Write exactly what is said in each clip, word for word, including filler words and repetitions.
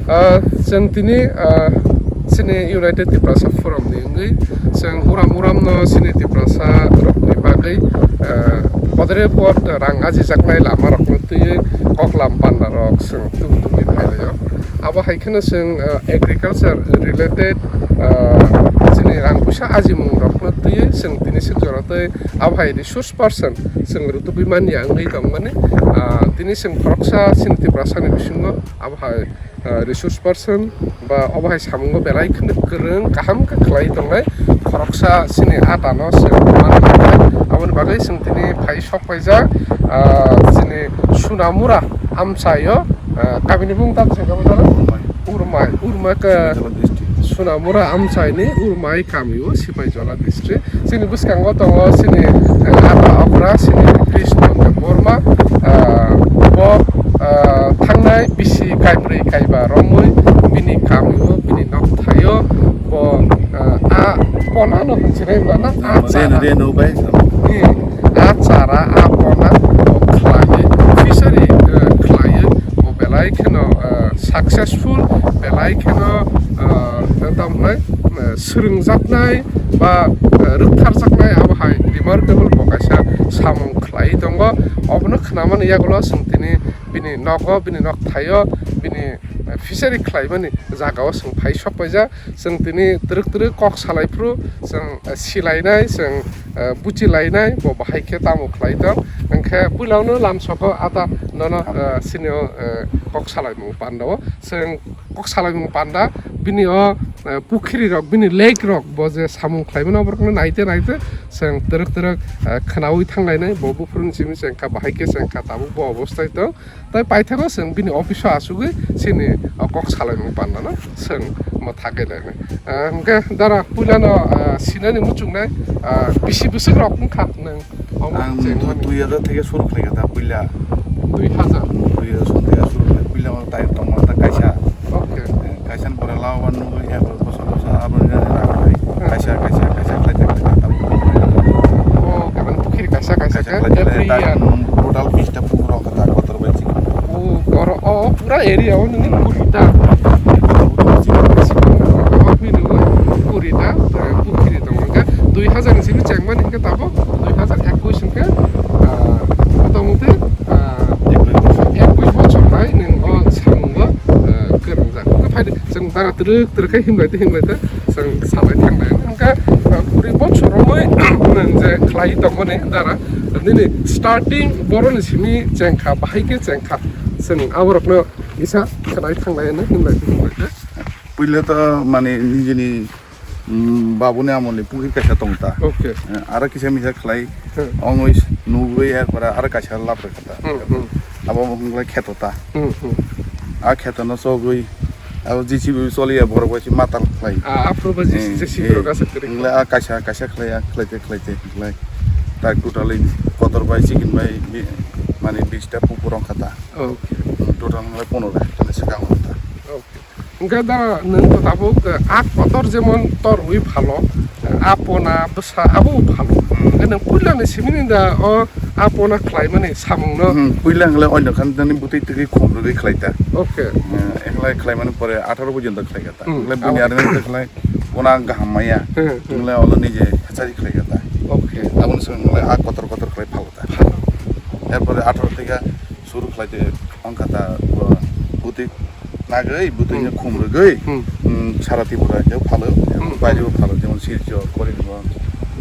Ah, chwng tini, ah, chini United Tiprasa Forum ni wngwi chwng uram uram no chini Tiprasa rok ni bagwi, ah, podre pod rang ajijaknai lama rok no twiwi koklam panda rok chwng tubui tubui phailaio. Abo hai kheno chwng, ah, agriculture related, ah, chini rang puisa ajimung rok no twiwi chwng tini swk jora tei abo hai resource person chwng rw tubui manya wngwi tongmani. Ah, tini chwng khoroksa chini Tiprasa ni bisingo abo hai ah, resource person ba obo hai samungo belai kheno kwrwng kaham khe khlai tongnai khoroksa chini ata no se manwi manai. Aboni bagwi chwng tini phai sok paijak, ah, chini Sunamura amchaio, ah, kamini bung tam se kamo jara? Urmai, Urmai ke Sunamura amchaini Urmai kamio Sipaijala district. Chini bwskango tongo chini, eh, ata okra, chini Krishna Debbarma, ah, bo, ah, thangnai bisi kaibrwi kaiba romwi bini kamio, bini nokthaio bo, ah, a ponano hinwi sinai mano, a Reno, chara. Reno bai. Hmm, a chara, a pona bo khlaiwi, fishery, eh, khlaiwi bo belai kheno, eh, successful, belai kheno, eh, tamo hwnai, eh, swrwngjaknai ba, eh, rwktharjaknai abo hai remarkable bo kaisa samung khlai tongo. Obono khnamani yagulo chwng tini bini nogo, bini nokthaio, bini, eh, fishery khlaimani jagao chwng phai sok paijak. Chwng tini twrwk twrwk kok salai phuru chwng, eh, silainai, chwng, eh, buchilainai, bo bahai khe tamo khlai tong. Hwnkhe puilano lamsoko ata nono, eh, sinio, eh, kok salaimung pandao. Chwng kok salaimung panda, bini o, eh, pukhiri rok, bini lake rok, bo je samung khlaimani oborokno naite naite chwng twrwk twrwk, eh, khnaui thanglainai, bo buphuruni simi chengkha, bahai khe chengkha, tabuk bo obostai tong. Tai paithago chwng bini office o achugwi chini o kok salaimung pandano chwng mo thagwi lainai. Eh, hwnkhe dara puilano, eh, sinani muchungnai, eh, bisi bwswk rok wngkha nwng? Omo Ang chengmani. Dui hajar theke suru khlai kha ta puila. Dui hajar? Dui hajar suru theke suru khlai. Puila o tai tongma ta kaisa. Okay. Eh, kaisa ni pore laoban nugui ya bosor bosor aboni rang bai. Hmm. Kaisa, kaisa, kaisa khlai ta khlai ta. Oh, kaban pukhiri kaisa, kaisa Kaisa khe khlai ta every ta year. Total bista pukhiri rok kha ta kotor bai chini. Oh, koro, oh, pura area o nini Hmm. kuri ta. Kotor bai chini. Oh, bini o kuri ta, eh, pukhiri tongo. Hwnkhe dui hajar ni simi chengmani hwnkhe tabuk dui hajar ekush hwnkhe, ah, mota moti, ah, ekush bochor bai nwng o samungo, ah, kwrwngjak. Hwnkhe phaidi chwng dara twrwk twrwk khe himlai twi himlai twi chwng salai thangnai. Hwnkhe, ah, kuri bochor romwi nwng je khlai tongmani dara nini starting boroni simi chengkha, bahai khe chengkha. Chwng aborokno kisa khlai thangnai hwnwi himlai twi himlai twi. Puila to mane nijini, mm, babuni amolni pukhiri kaisa tong ta. Okay. Eh, aro kisa misa khlai, Hmm. ongoi nugui er pore aro kaisa lab rwkha ta. Hmm, hmm. Abo wngkha kheto ta. Hmm, hmm. A kheto no chogwi, abo J C B choli ya borok bai se matal khlai. Ah, aphuru ba J C B, Eh, J C B rok eh, aswk kwrwi. Wngkha a kaisa, kaisa khlai, a khlai te, khlai te, khlai. Tak totally kotor bai, chicken bai, bi-, mane bista pukur wngkha ta. Okay. Hmm, total wngkha pondro ta, swkang wngkha ta. Okay. Hwnkhe da nwng to tabuk, eh, a kotor jemon torwi phalo, eh, a pona bwsa abo phalo. Hmm. Hwnkhe nwng puilani simini da o a pona khlaimani samungno? Hmm, puila hwnle oino khan nani bwtwi twi khum rwgwi khlai ta. Okay. Eh, ekhlai khlaimani pore atharo porjonto khlai kha ta. Hmm. Hwnle bini abo arni khlai pona gaham maya. Hmm, hmm. Hwnle olo nije hachari khlai kha ta. Okay. Aboni swkang hwnle a kotor kotor khlai phalo ta. Phalo. Erpore atharo thika suru khlai de wngkha ta, bo bwtwi nagwi, bwtwi no Hmm. khum rwgwi, Hmm. mm, sara Tripura khe phalo, Hmm. baireo phalo, jemon Silchar, Karimganj,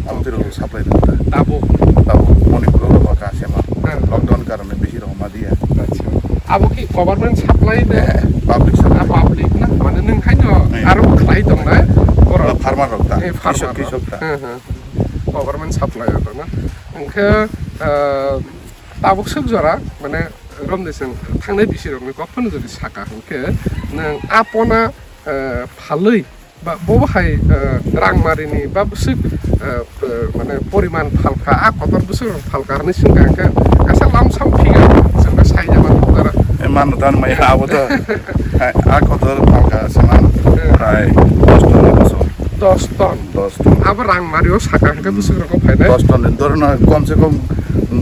abo twi rok supply rwkha ta. Tabuk? Tabuk, Manipur o rwkha sema. Hmm. Lockdown karone bisi rok ma diya. Acha. Abo ki government supply de? Eh, public supply. Ah, public na? Mane nwng khaino Hmm. aro khlai tongnai borok? Farmer rok ta. Eh, farmer Krishok, rok. Krishok ta. Hmm, hmm. Government supply rok na? Hwnkhe, ah, tabuk swk jora, mane, romni chwng thangnai bisi rokni kok phano jodi saka hwnkhe, nwng a pona, eh, phalwi ba bobo hai, eh, rangmarini ba bwswk, eh, eh, mane poriman phalkha, a kotor bwswk rok phalkha hwnwi swngkha hwnkhe, kaisa lamsam figure chwngno saijak mano putara. Eh, mano tan maya abo to. A, a kotor phalkha sema Eh. prai dos ton ni bosor. Dos ton. Dos ton. Abo rangmario saka hwnkhe Hmm. bwswk rokno phainai? Dos ton ni, dhoro na kom se kom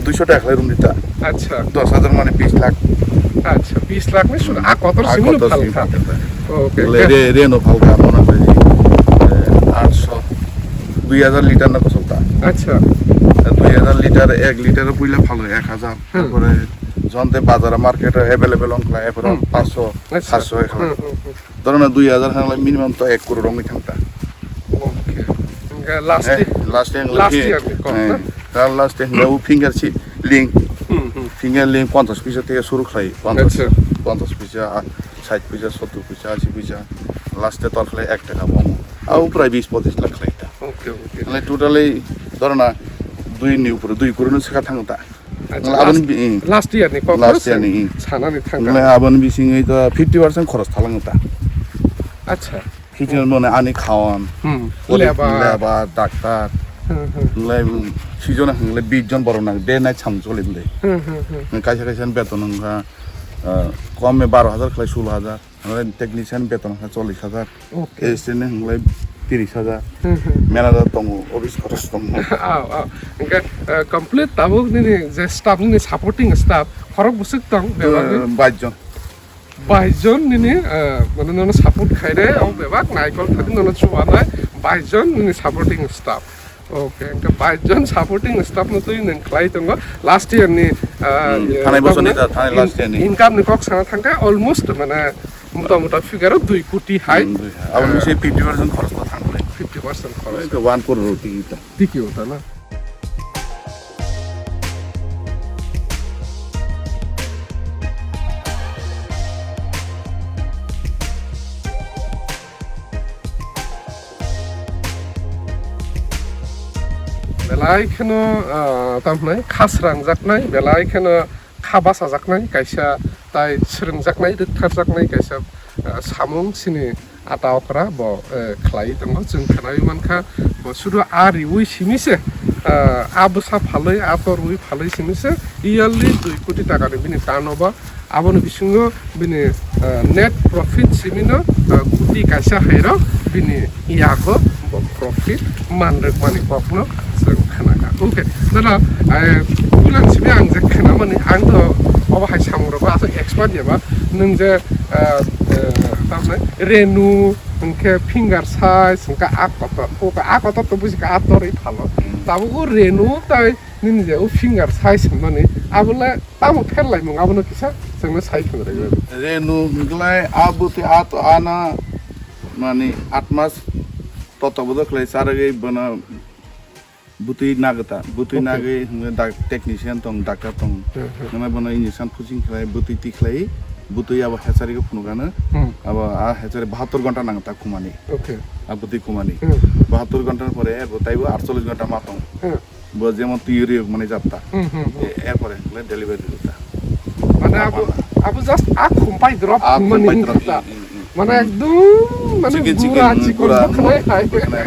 duiso taka khlai rwmdi ta. Acha. Dos hajar mane bis lakh. Acha, bis lakh ni sura. A kotor simi no phalkha. Phalkha. Okay. Le re, re no phalkha, mona koi, eh, aatso, dui hajar liter na kosolta. Acha. Dui hajar liter, ek liter puila phalo ek hajar. Hmm. Tarpore jonte bazar market available ongkla, epore Hmm. paanch sho, Acha. saat sho ekha. Hmm, hmm, hmm. Dhoro na dui hajar hwngle minimum to ek crore wngwi thangta. Okay. Hingke last Eh, year, last year last hwngle year ni kok, eh, na? Last year hwngle o finger si ling. Hmm, hmm. Finger ling ponchas pisa theke suru khlai. Ponchas, Acha. ponchas pisa, ah, sait pisa, sottur pisa, asi pisa. Last year tor khlai ek taka bo. Au prai bis pochis lakh khlai ta. Okay, okay. Hwngle totally dhoro na dui ni upor, dui crore no saka thangta. Acha, Aboni last, bi-, eh. last year ni kok Last na year ni, eh. sanani thangka. Ngle aboni bisingwi to fifty percent khoros thalang ta. Acha. Fifty percent mone ani khawan. Hmm. Pori Lebar. lebar, daktar. Hmm, hmm. Ngle, um, season hangle bis jon borok nang, day night sam choli bole. Hmm, hmm, hmm. Ngle kaisa kaisa beton wngkha, ah, kom e baro hajar khlai solo hajar. Ngle technician beton wngkha chollish hajar. Okay. Assistant ni hwnglai tiris hajar. Hmm, hmm. Manager tongo, office khorok tongo. Aw, aw. Hingke, eh, complete tabuk nini je staff, nini supporting staff, khorok bwswk tong, bebak ni? Eh, bais jon. Bais jon nini, eh, mane nono support khaire, o bebak naikol thani nono chubanai, bais jon nini supporting staff. Okay, hingke bais jon supporting staff no twi nang khlai tongo. Last year ni, ah, Hmm, ye, thanai bosor ni tamni ta, thanai in-, last year ni. income ni kok sana thangkha almost mane mota mota figure o dui koti hai. Hmm, dui hai. Aboni Ah. se fifty percent khorok ko thangkha. Fifty percent khorok. Oi, to one crore roti ta. Tiki ota na. Belai kheno, ah, tamo hwnai, kha srangjaknai, belai kheno kha bachajaknai kaisa, tai srwngjaknai, rwktharjaknai kaisa, ah, samung chini ata okra bo, eh, khlai tongo. Chwng khwnai mankha, bo sudu a riui simi se, ah, a bwsa phalwi, a torwi phalwi simi se yearly dui koti taka ni bini turnover. Aboni bisingo bini, eh, net profit simino, eh, koti kaisa hairok bini yago bo profit manrwkmani kokno chwng khnakha. Okay, dada, eh, puila simi ang je khnamani, ang to obo hai samung rogo aswk expert ya ba, nwng je, eh, eh, tamni renu, hwnkhe finger size, hwnkhe a kotor, a kotor to buji kha, a torwi phalo. Hmm. Tabuk o renu tai nini je o finger size hwnmani, abo le tamo pherlaimung, abono kisa chwngno sai khwna rwgwi. Renu hwnkhlai a bwtwi a to, ano mani aat mas toto bodo khlai charwgwi bono bwtwi nagwta, bwtwi Okay. nagwi hwnwi dak-, technician tong, doctor tong, Hmm, hmm. hwnwi bono injection pushing khlai, bwtwi twi khlai, bwtwi abo hatchari khe phunukgano, Hmm. abo a hatchari bahattor ghonta nangta khumani, Okay. a bwtwi khumani. Hmm. Bahattor ghonta pore bo taibo aatchollish ghonta ma tong. Hmm. Bo jemon twi riyok mani jatta. Hmm, hmm, hmm. E-, erpore hwnle delivery rwta. Mane abo, abo just a khumpai drop A mani khumpai drop, hwnta. Hmm, hmm, hmm. Mane Hmm. ekdum mane Chicken, gura chicken, chikon gura, bwkhlai hai. bwkhlai.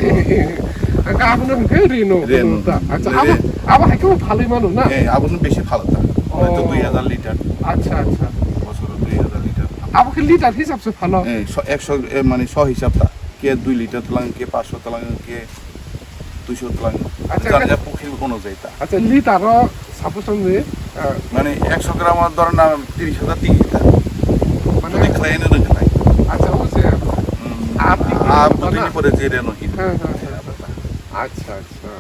Hwnkhe abono hwnkhe reno Reno. hwnta. Acha, Reno. abo, abo hai khe phalwi mano na? Eh, abono besi phalta. Mane to Oh. dui hajar liter. Acha, acha. Bosoro dui hajar liter. Abo khe liter hisab se phalo? Eh, so, ekso, eh, mane so hisab ta. Ke dui liter tlang, ke paanch sho tlang, ke Duiso tlang. Acha, Jar acha. jar pukhri bono jai ta. Acha, liter o suppose wngdi, ah, Mane ekso gram o dhoro na tiris hajar twi liter. Mane Jodi khlai no rwgwlai. Acha, o je Hmm. a tiki A bana? bwtwi ni pore je reno hin. Ha, ha, ha. Acha, acha.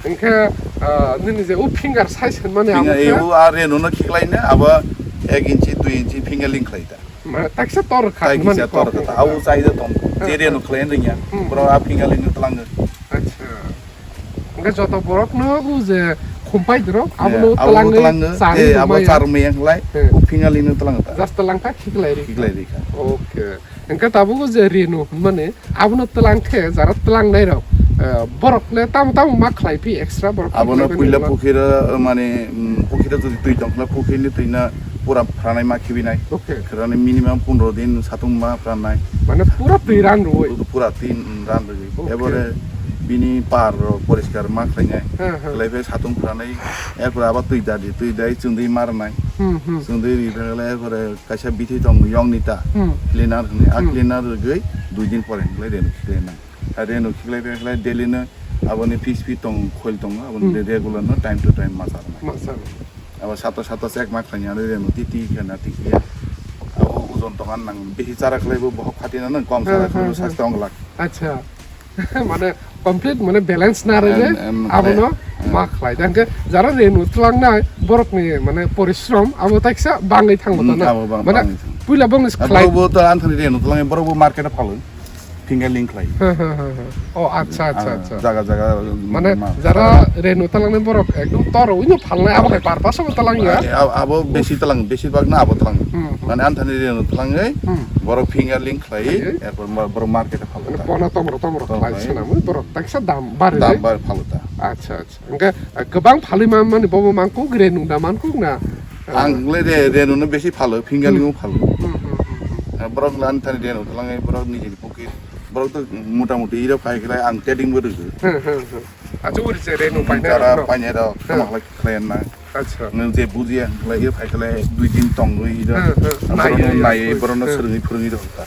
Hwnkhe, ah, nini je o finger size hwnmani Finger abo khe? e o a reno no khiklai no abo ek inchi, dui inchi finger ling khlai ta. Ma, taksa tor kha, Tai mani kisa tor kok kha, ni ta. Au chai da tong. Ah, Jere ah. no khlai ringya. Hmm. Bro, a finger ling tlang. Acha. Hwnkhe joto borok no u je khumpai drok, abo no Yeah, abo tlang tlang. chari Eh, abo rwmaya. char maya khlai. Eh. U finger ling tlang ta. Just tlang kha, khiklai ri. Khiklai ri kha. Okay. Hwnkhe tabuk o je reno hwnmani, abono tlang khe, jara tlang nai rok, eh, borok le tamo tamo ma khlai phi extra borok Abono khlai puila mani pukhira, eh, mane, mm, pukhira jodi twi tong khlai, pukhirni twi na pura phranai ma khibi nai. Okay. Khirani minimum pondro din satung ma phranai. Mane pura twi ran rwui. Pura twi, mm, ran rwui. Okay. Ebore bini par rok poriskar ma khlai nai. Ha, ha. Khlai phai satung phranai, erpore abo twi dadi, twi dai chwngdwi ma rwnai. Hmm, hmm. Chwngdwi ri phai le erpore Kaisa bithi tong yong ni ta, Hmm. cleaner hwnwi. A Hmm. cleaner rwgwi dui din pore hwnlai reno khiklai nai. A reno khiklai pai khlai daily no aboni P C P tong, khoil tongo, aboni Hmm. regular no time to time ma charnai. Ma charnai. Abo sato sato chek ma khlai ya, renu titi khe na tiki ya. Abo ojon tongan nang, bisi chara khlai bo bohok phati na nang, kom chara Hmm, khlai bo hmm, hmm. Sasta ong lak. Acha. Mane complete mane balance na rele Em, em, abo no em. Ma khlai. Tangke jara renu tlang nai borok ni mane porishrom abo taiksa bangwi thang Hmm, boto na. Abo bang-, Mane bangwi thang. Puila bong Abo khlai. Bo to anthani renu tlang borok bo market phalo. Fingerling khlai. Ha, ha, ha, ha. Oh, acha, acha, Ah, acha. Jaga, jaga, Mane, ma-, jara renu talangni borok ekdom toro wngno phalnai, abo hai purpose-o talang ya. Ai, ab-, abo besi talang, besi bag na abo talang. Hmm, hmm. Mane, anthani renu talangwi, Hmm. Borok fingerling khlai, Khlai. Erpor ma-, borok market-o phalnai. Mane, pona tomro, tomro Tomro khlai khlai. Swnamwi borok taksa dam bari Dam bai. Bar phalta. Acha, acha. Hingke, ah, kwbang phalwi man-, mani bobo mankuk, renu da mankuk na? Ah. Ang le re-, renu no besi phalo, fingerling Hmm. Phalo. Hmm, hmm, hmm, hmm. Ah, borok le anthani renu talangwi, borok nijini pocket. Borok to mota moti iro phai khlai ang trading bo rwgwi. Hmm, hmm, hmm. Acha, uri je renu painai Jara rok no? Painai rok, Hmm. Tamo khlai khlai na. Acha. Nwng je bujiya khlai iro phai khlai dui din tongwi iro. Hmm, hmm. Borok Naiwi, naiwi, naiwi. Borok no Hmm. Swrwngwi phwrwngwi rok ta.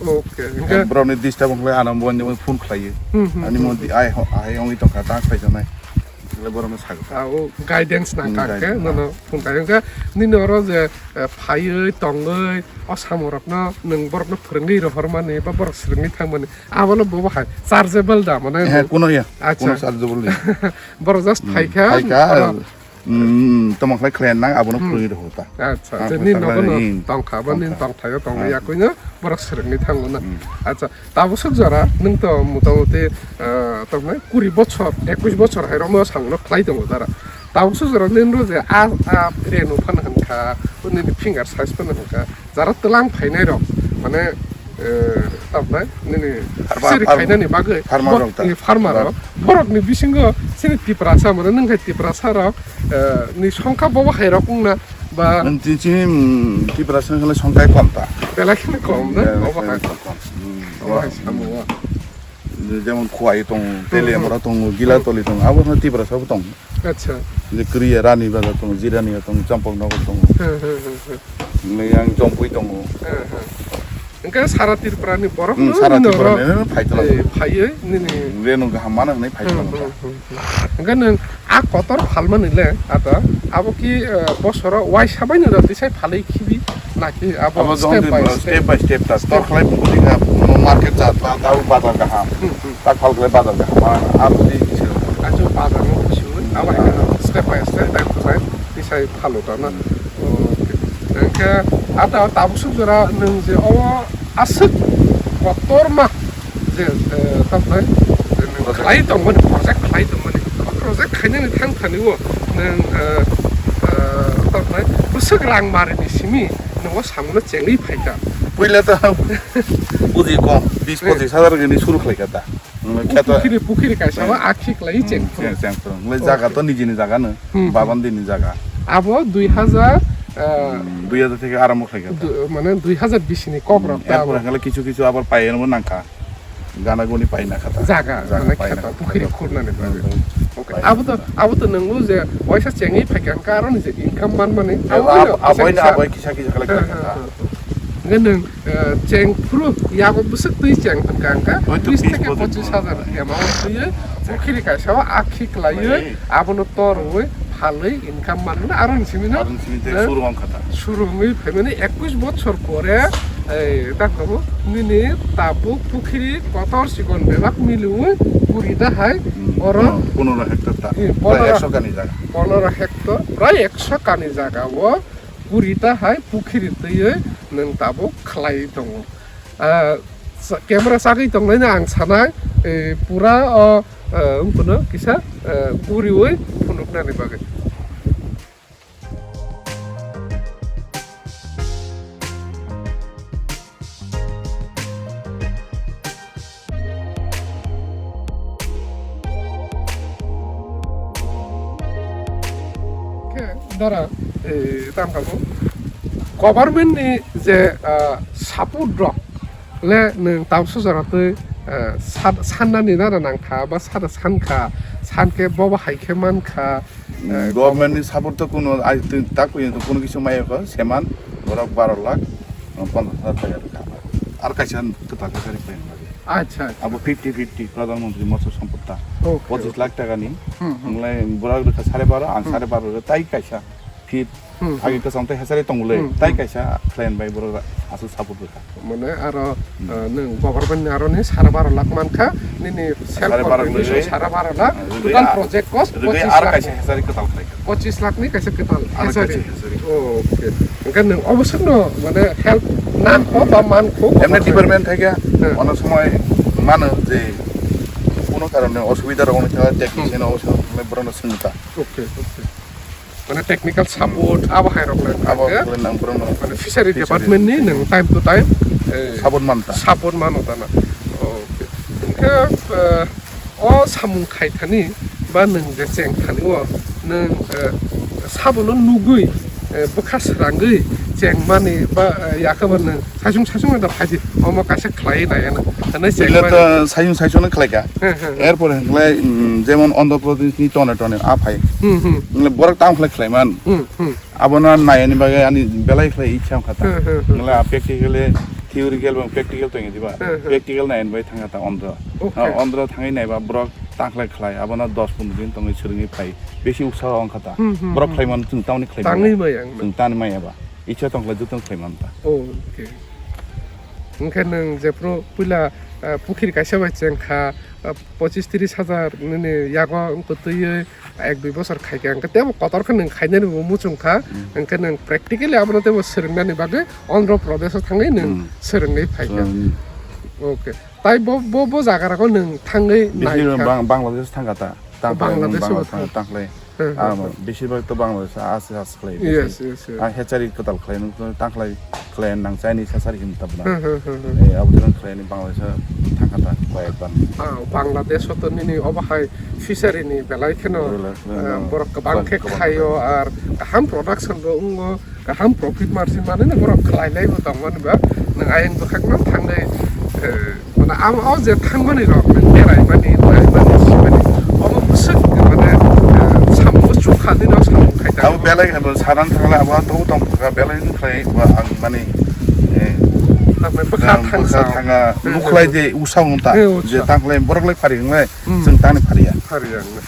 Okay, Em, hingke borok ni disturb khlai ano bo ni phone khlai. Hmm, hmm, Ani hmm, mo hmm. Di ai ho-, ai ongwi tongkha ta khlai janai. Khlai borok no sagwi. Ah, o guidance na Hmm, kang khe guidance. Nono phone khlai hingke nini oro je, eh, phaiwi tongwi o samung rok no nwng borok no phwrwngwi rohor mani ba borok swrwngwi thang mani. Abono bobo hai chargeable da, mane Eh, kuno ya, Acha. Kuno chargeable ya. Borok just Hmm, phaikha, phaikha, oro hmm, tamo khlai khlai nang, abono Hmm. Phwrwngwi rwkho ta. Acha, Ang je phai nini khlai nogo no nang, hmm, tongkha, ba nini tongkha. Tongthai o tongwi Ah. Yakoino borok swrwngwi thango na. Hmm. Acha, tabuk swk jora nwng to mota moti, ah, tamni kuri bochor, ekwis bochor hai rokno samungno khlai tongo dara. Tabuk swk jora nini rw je a, a renu phano hwnkha, nini finger size phano hwnkha. Jara twlang phainai rok, mane, eh, tamnai nini Farmer, siri farm-, khainani bagwi farmer bo-, rok ta. Ni farmer Bar- rok, borok ni bisingo sini Tiprasa, mane nwng hai Tiprasa rok, eh, ni songkha bobo hai rok wngna ba Nwng tin chini, mm, Tiprasa wngkha songkha kom ta. Belai kheno kom na, Ya, bobo hai. Kom, kom. Hmm. Bobo hai samo. Jemon Khowai tongo, Teliamura tongo, Gilatoli tongo, abo no Tiprasa bo tongo. Acha. Je Kriya Rani Bazar tongo, Jirani tongo, Champaknagar tongo. Hmm, hmm, hmm, hmm. Yang Jompui tongo. Hmm, hmm. Hingke sara Tripura ni borok Hmm, no sara nini Tripura oro, ni no phai tlang. Eh, phaiwi nini Renu gaham mano hwnwi phai Hmm, tlang. Hmm, hmm, hmm. Hingke nwng a kotor phalmani le ata abo ki, eh, bosoro waisa bai no da tisai phalwi khibi naki abo Abo step by step. Step by step ta. Tor khlai bumuni ga, no market jat ba, da bazar gaham. Hmm, hmm. Tak phal khlai bazar gaham. Abo di kisa. Achu bazar no kisi abo hai step by step, time to time, tisai phalo ta na. Hmm. Okay. Hingke ata tabuk swk jora nwng je o aswk kotorma je, eh, tamnai, je nwng Project. Khlai tongmani, project khlai tongmani. Project khainani thang thani o nwng, eh, eh, tamnai bwswk rang marini simi nwng o samungo chengwi phaikha. Puila ta buji kom, bis Hmm. Pochis hajar gini suru khlaikha ta. Nwng O khe ta pukhiri, pukhiri kaisa Hmm. Ba akhi khlai Hmm, cheng phuru. Cheng, cheng phuru. Nwng Okay. Jaga to nijini jaga no. Hmm. Baban dini jaga. Abo dui hajar, eh, Hmm, dui hajar theke arambo khlaikha ta. Du-, mane dui hajar bisi ni kok rok Hmm, ta abo. Erpor hangkhe kisu kisu abar paiyano nangkha. Gana guni paina kha ta. Jaga, Jaga mane paina kheta, kha. Pukhiri khurnani bagwi. Hmm. Okay. Paina Abo to, kha. Abo to nwng je waisa chengwi phaikha, hwnkhe aroni je income manmani, Abo abo abo abo kisa kisa. Abo kisa kisa khlai kha. Hmm, hmm, hmm. Hwnkhe nwng, eh, cheng phuru yago bwswk twi cheng hwnkha, hwnkha Hoi to bis theke pochis hajar amount twiwi, pukhiri kaisa o akhi khlaiwi, Oi. Abono torwi, phalwi income manmani, aroni simi no, Aroni simi tei eh, suru wng kha ta. Suru wngwi phaimani ekwis bochor pore, eh, ta kamo nini tabuk pukhiri kotor chikon bebak miliwi puri da hai, Hmm, oro, pono-, ponoro hectare ta. Eh, Prai ponoro, ekso kani jaga. Ponoro hectare, prai ekso kani jaga o. Puri ta hai pukhiri twiwi nwng tabuk khlai tongo. Ah, sa-, camera chagwi tongnaino ang sanai, eh, pura o, eh, wngkhuno kisa, eh, guriwi phunuknani bagwi. Khe dara, eh, tamo government ni je, ah, support rok le nwng tamsok jora twi, ah, sa-, sannani nana nangkha ba sada sankha, sankhe bobo hai khe mankha, Eh, Government ni support to kuno, ai, twi, ta kuno to kuno kisu maya ko, seman, borok baro lakh, eh, ponchash hajar taka rwkha. Ar kaisa kwtal khe kari khlaina bagwi. Acha, acha. Abo fifty fifty, Pradhan Mantri Matsya Sampad ta. Okay, pochis lakh taka ni. Hmm, hmm. Onglai borok rwkha sare baro, ang Hmm. sare baro rw tai kaisa. Kit Hmm, agi hmm. Kwcham tei hachari tongmulwi Hmm, tai hmm. Kaisa khlaini bai borok aswk support rwkha. Mane aro, Hmm. Ah, nwng government ni aro ni sara baro lakh mankha, nini self Sara baro contribution lwi. Sara baro lakh, Ah, rwgwi total ar-, project cost rwgwi pochis ar lakh. Kaisa hachari kwtal khlaikha. Pochis lakh ni kaisa kwtal Ar hachari. Kaisa hachari. Oh, okay. Hwnkhe nwng obo swkno mane help nankho ba mankho Emne government? Department thaiga, Hmm. Ono somoi mano je kuno karone osubida rok wngkha, technician Hmm. osubida borokno swngkha. Okay, okay. Mane technical support abo hai rok lai Abo thangkhe. Rok nang borokno Mane fishery Fishery. Department ni nwng time to time, eh, Support manta. Support mano tana. Okay. Hwnkhe, eh, o samung khai thani ba nwng je cheng thani o nwng, eh, sabono nugwi, eh, bwkha srangwi cheng mani ba, eh, yakhe ba nwng Saichung saichung da phaidi, omo kaisa khlai nai ano. Hwnwi Chwla chengmani. To saichung saichung no khlaika. He, he, he. Erpore hwnlai, mm, jemon Andhra Pradesh ni tone tone a phai. Hmm, hmm. Hwnlai borok tamo khlai khlai man. Hmm, hmm. Abono nai ani bagwi ani belai khlai ichha wngkha ta. He, he, he. Hwnlai a practical, theoretical bang practical tongya diba. He, he. Practical nai ani bai thangkha ta Andhra. Okay. Ah, Andhra thangwi naiba borok tamo khlai khlai. Abono dos pondro din tongwi swrwngwi phai. Besi uksa wngkha ta. Hmm, hmm, Borok hmm. Khlai man chwng tamoni khlai Tangwi maya. Maya ang. Chwng tani maya ba. Ichha tong khlai jotong khlai man ta. Oh, okay. Hwnkhe nwng jephru puila, ah, pukhiri kaisa bai cheng kha, ah, pochis tris hajar nini yago wng kwtwiwi ek dui bosor khai kha, hwnkhe tebo kotor khe nwng khainani bo muchung kha, Hmm. Hwnkhe nwng practically abono tebo swrwngnani bagwi Andhra Pradesh o thangwi nwng Hmm. Swrwngwi phai kha. Hmm. Okay. Tai bo, bo, bo jaga rogo nwng thangwi Bisi nai kha. Bang-, Bangladesh thangkha ta. Tang khlai, Bangladesh Bangladesh o thang, thang. Tang khlai. Hmm, Ah, hmm, hmm. Bisi bai to Bangladesh as as khlai. Yes, yes, yes. Ang hechari kwtal khlai, nwng tang khlai, khlai nang Chinese hachari hinwi tabra. Hmm, hmm, hmm, hmm. Eh, abo to khlai ni Bangladesh thang kha ta, koi ekbar. Ah, Bangladesh o to nini obo hai fishery ni belai kheno, Belai kheno, eh, borok kwbang khe kwbang khaio khaio. Ar kaham production bo wngo. Kaham profit margin manwi no borok khlai lai bo tong mani ba, nwng ayang bwkhak no thangwi, eh, mane amo o je thang mani rok nwng berai mani, nai mani, si mani, omo bwswk mane, eh, samung chukha dino samung khai Abo tango. Belai hwnba sanan thangla abo to tong kha belai ni khlai ba ang mani, eh, Tamni bwkha ang thangsa. Bwkha thanga Hmm, nukhlai hmm. Je usa wng ta, Eh, je usa. Tang khlai borok lai phari wnglai, Hmm. Chwng tani phariya. Phariya wnglai.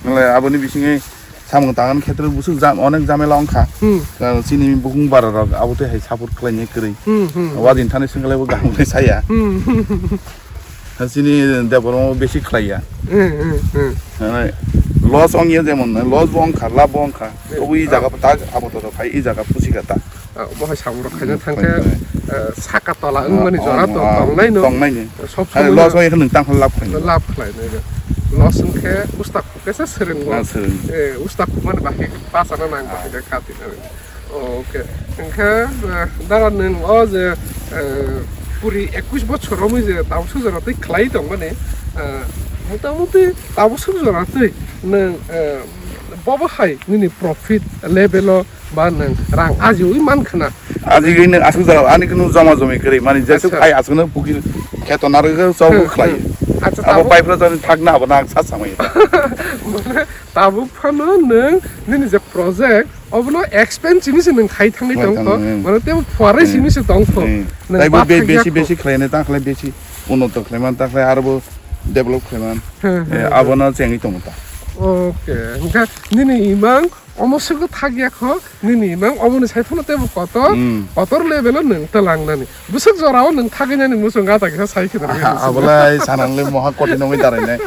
Nwng lai aboni bisingwi samung tangan khetre bwswk jam-, onek jamela wngkha. Hmm. Karon chini bukung bara rok abo tei hai support khlainai kwrwi. Hmm, hmm, hmm. Wadin thani swngkhlai bo kaham khe saya. Hmm. Chini Debbarma besi khlaiya. Hmm, hmm, hmm. Mane loss ongya jemon, loss bo wngkha, lab bo wngkha. Hmm. Obo i jaga tak abo to phai i jaga pusi kha ta. Ah, bo hai samung rok khaina Hmm, thangkhe, khai, khai. Eh, saka tola wngmani Ah, jora oh, to ah, tongnai no. Tongnai ni. Sob Hai, somoi loss no ongya khe nwng tang khe lab khlainai. Lab khlainai. Loss wngkhe usta Kaisa swrwng bo. Ah, swrwng. Eh, usta khumani bahai bachana nang Ah. Bahai khe kati nang. Oh, okay. Hwnkhe, eh, dara nwng o je, eh, puri ekush bochor romwi je tabuk sujaro twi khlai tongmani, eh, motamuti tabuk sujaro twi nwng, eh, bobo hai nini profit level o ba nwng rang ajiwi man khna. Ajigwi nwng aswk jora ani kunu joma jomi kwrwi mani jesuk Acha. Hai aswkno pukir kheto narwgwi chobwi Hmm, khlai. Hmm. Acha, Abo tabuk- pipe rok jani thakna abo nang sa samai. Mane tabuk phano nwng nini je project obono expense simi se nwng khai thangwi Khai tongkho. Thangwi, hmm. Mane tebo phuarwi Hmm. Simi se tongkho. Hmm. Nwng Taibo ba be-, thakya besi kho. Besi khlainai ta khlai besi unoto khlaiman ta khlai arbo develop khlaiman. Hmm, Eh, hmm, hmm. Abono chengwi tongo ta. Okay. Hwnkhe nini imang Omo swkgo thakya kho, nini imang oboni saiphano teibo kotor, Hmm. Kotor level o nwng twlangnani. Bwswk jorao nwng thagwi nani muchung gata kisa sai khe Ah, abulai sanangle moha kothai nongwi darainai.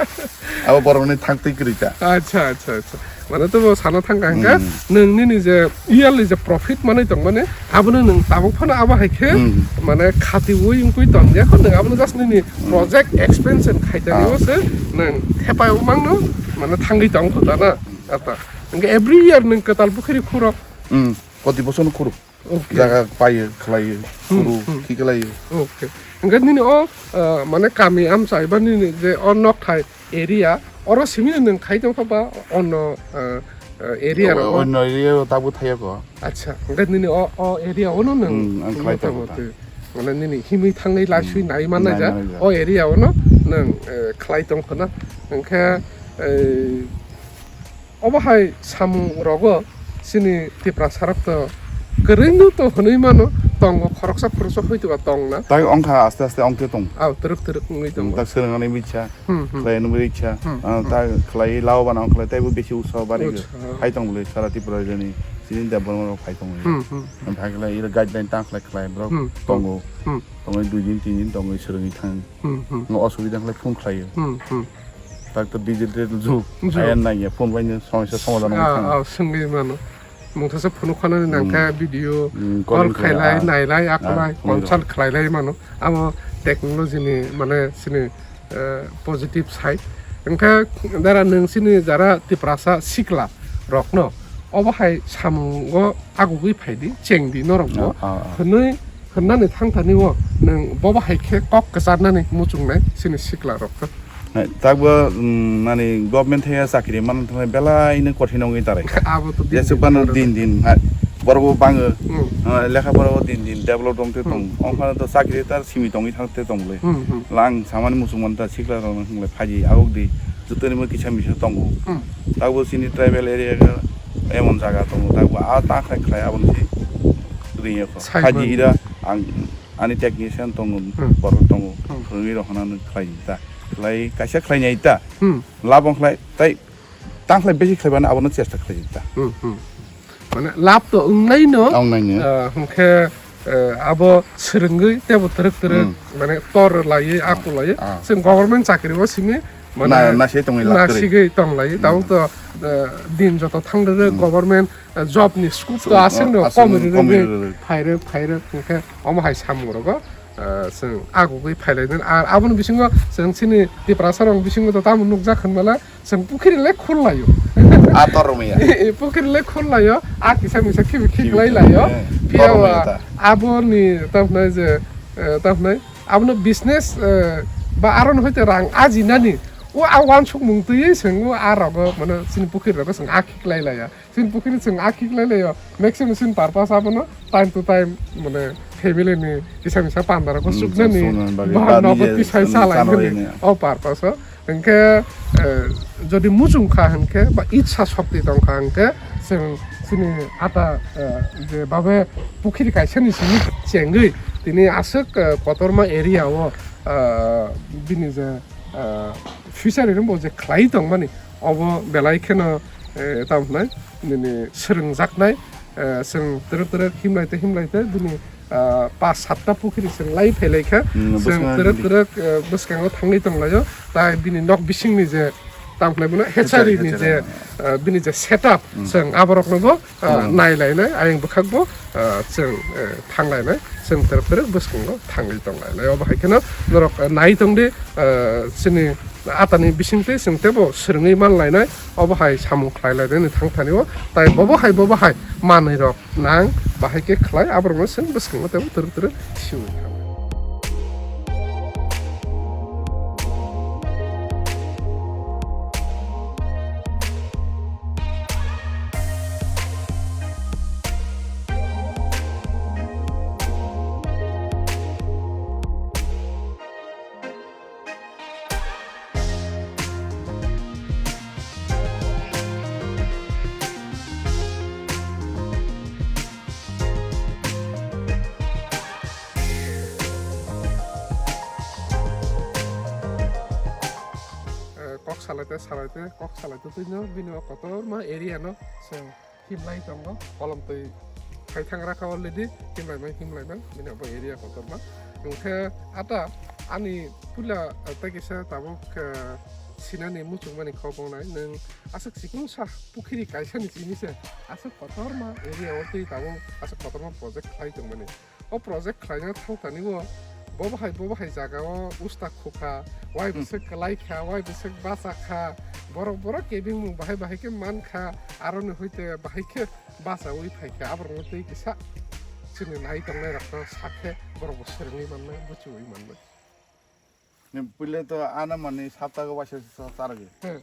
Abo borokni thangtwi kwrwi ta. Acha, acha, acha. Mane to bo sana thangka hwnkha, Hmm. Nwng nini je yearly je profit manwi tongmani, abono nwng tabuk phano abo hai khe, Hmm. Mane khatiwi wngwi tongya kho, nwng abono just nini Hmm. Project expansion khaitani Ah. O se nwng thepai mangno, mane thangwi tong kho ta na. Ata. Hwnkhe every year nwng kwtal pukhiri khuro. Hmm, koti bosono khuro. Okay. Jaga paio, khlaio, Hmm, khuro, hmm. Khiklaio. Okay. Hwnkhe nini o, ah, mane kami amchai ba nini je o nokthai area, oro simi nwng khai tong kha ba onno, ah, ah, area O-, rogo? Onno area o tabuk thaiya kho. Acha, hwnkhe nini o, o area o no nwng Hmm, ang khlai tong kha. Motamoti, mane nini himwi thangwi laiswi Hmm, nai manai nai ja, manai ja. O area o no nwng, eh, khlai tong kho na. Hwnkhe, eh, Obo hai samung rogo chini Tiprasa rok to kwrwino to hwnwi mano, tongo khoroksa khoroksa hoi to ba tong na. Tai ongkha aste aste ongke tong. Aw, twrwk twrwk wngwi tongo. Tak swrwngani bicha, Hmm, hmm. Khlai nungwi bicha, Hmm, ah, hmm. Tak khlai lao bana khlai taibo bisi usaha bari Usaha. Hai tong bwlwi sara Tripura jani. Ini Debbarma rok phai tongo. Hmm, hmm. Ang phai khlai iro guideline tang khlai khlai borok Hmm. tongo. Hmm. Tongwi dui din tin din tongwi swrwngwi thang. Hmm, hmm. No osubida khlai phone khlaio. Hmm, hmm. Tak to digital jug. Jug. Ayan naiya phone bai no somosya somadhan Ah, wngkha. Ah, swngwi mano. Mungthasa phunuk khanani Hmm. nangkha video Hmm, call calling khailai, khailai, ah. Nailai, Ah, akolai, phone consult khlailai mano. Amo technology ni mane sini, eh, positive side. Hwnkhe dara nwng sini jara Tiprasa sikla rokno obo hai samungo agugwi phaidi, chengdi norokbo. Ah, ah, ah. Hwnwi hwnnani thangthani o nwng bobo hai khe kok kwcharnani muchungnai sini sikla rokno. Hai, takbo, mm, mani government thaiya chakri manna thangwi belai no kothin wngwi tarai. Abo to din Jesuk din bano tarai. Din din, hai, borok bo bango. Mm. Ah, lekha pora bo din din develop wngte tong. Mm. Ongkhano to chakri tar simi tongwi thangte tong le. Mm, mm. Lang samani muchung man ta sikla rok hingle phaji agok di. Jotoni mo kisa misa tongo. Mm. Takbo chini tribal area ga emon jaga tongo. Takbo a ta khai khai aboni si ring ya ko. Sai Phaji man. Ira ang ani technician tongo, Hmm. borok tongo, Hmm. phwrwngwi rok hwnna nw khlai ta. Khlai, kaisa khlai nai ta. Hmm. Lab wng khlai, tai tang khlai besi khlai bana abono chesta khlai ta. Hmm, hmm. Mane lab to wngnai no. Wngnai no. Ah, hwnkhe, eh, abo swrwngwi tebo twrwk twrwk Hmm. mane tor laiwi, aku laiwi. Ah. Chwng government chakri o simi mane Na-, nasi tongwi lab kwrwi. Nasigwi tong laiwi. Hmm. Tabuk to, eh, din joto thang rwrwk Hmm. government eh, job ni scope to So, aswk no, aswk kom no rwrwk kom rwrwk. Phairwk, phairwk, hwnkhe omo hai samung rogo, eh, chwng agugwi phailainani. Ar aboni bisingo chwng chini Tiprasa rok bisingo to tamo nukjak hwnmala chwng pukhiri le khul laio. A tor romia. Pukhiri le khul laio, a kisa misa khibi khiklai laio. Eh, Phiya tor romia wa ta. Aboni tamhnai je, eh, tamhnai abono business, eh, ba aron hoite rang ajinani. O a wansukmung twiwi chwng o a rogo mane chini pukhiri rogo chwng a khiklai laiya. Chini pukhiri chwng a khiklai laio. Maximum chini purpose abono time to time mane family ni kisa misa panda rok Hmm, chuknani chuknani bagwi, ba ba nogo nije tisai chwng salai chana nani lainai. O purpose o. Hwnkhe, eh, jodi muchung kha hwnkhe ba itsa shokti tong kha hwnkhe chwng chini ata, eh, je babe pukhiri kaisa ni simi chengwi tini aswk, eh, kotorma area o, eh, bini je, eh, future ni bo je khlai tongmani obo belai kheno, eh, tamo hwnai nini swrwngjaknai, eh, chwng twrwk twrwk himlai tei himlai tei bini, ah, pas satta pukhiri chwng lai phailai kha. Hmm, chwng bwskango twrwk twrwk, eh, bwskango thangwi tonglaio. Tai bini nok bisingni je tamo hwnai bono hatchery, hatchery ni je, hatchery. Ah, bini je setup, Hmm. chwng aborokno bo, ah, Hmm. nailainai, ayang bwkhakbo, ah, chwng, eh, thanglainai, chwng twrwk twrwk bwskango thangwi tonglainai. Obo hai kheno norok, eh, nai tongdi, eh, chini atani bisingtwi chwng teibo swrwngwi manlainai, obo hai samung khlailainani thangthani o, tai bobo hai, bobo hai manwi rok nang bahai khe khlai, aborokno chwng bwskango teibo twrwk twrwk siwi thangwi. Eh, kok salaite, salaite, kok salaite twi no, bini o kotorma area no chwng himlai tongo, kolom twi hai thang rakha already, himlai man, himlai man, bini bo area kotorma. Hwnkhe ata ani puila, eh, tei kisa tabuk, eh, sinani muchungmani kok wngnai, nwng aswk chikung sa pukhiri kaisa ni simi se aswk kotorma area o twi tabuk aswk kotorma project khlai tongmani. O project khlaina thangtani o bo bahai, bo bahai jaga o usta khukha, wai Hmm. bwswk kwlai kha, wai bwswk bacha kha, borok, borok kebengmung bahai, bahai khe man kha, aroni hoite bahai khe bachaui phai kha, aborokno tei kisa chini nai tongnai rokno sa khe borok bo swrwngwi mannai, buchiui mannai. Ni puila to ano mani saptago waisa sa charge. Hmm.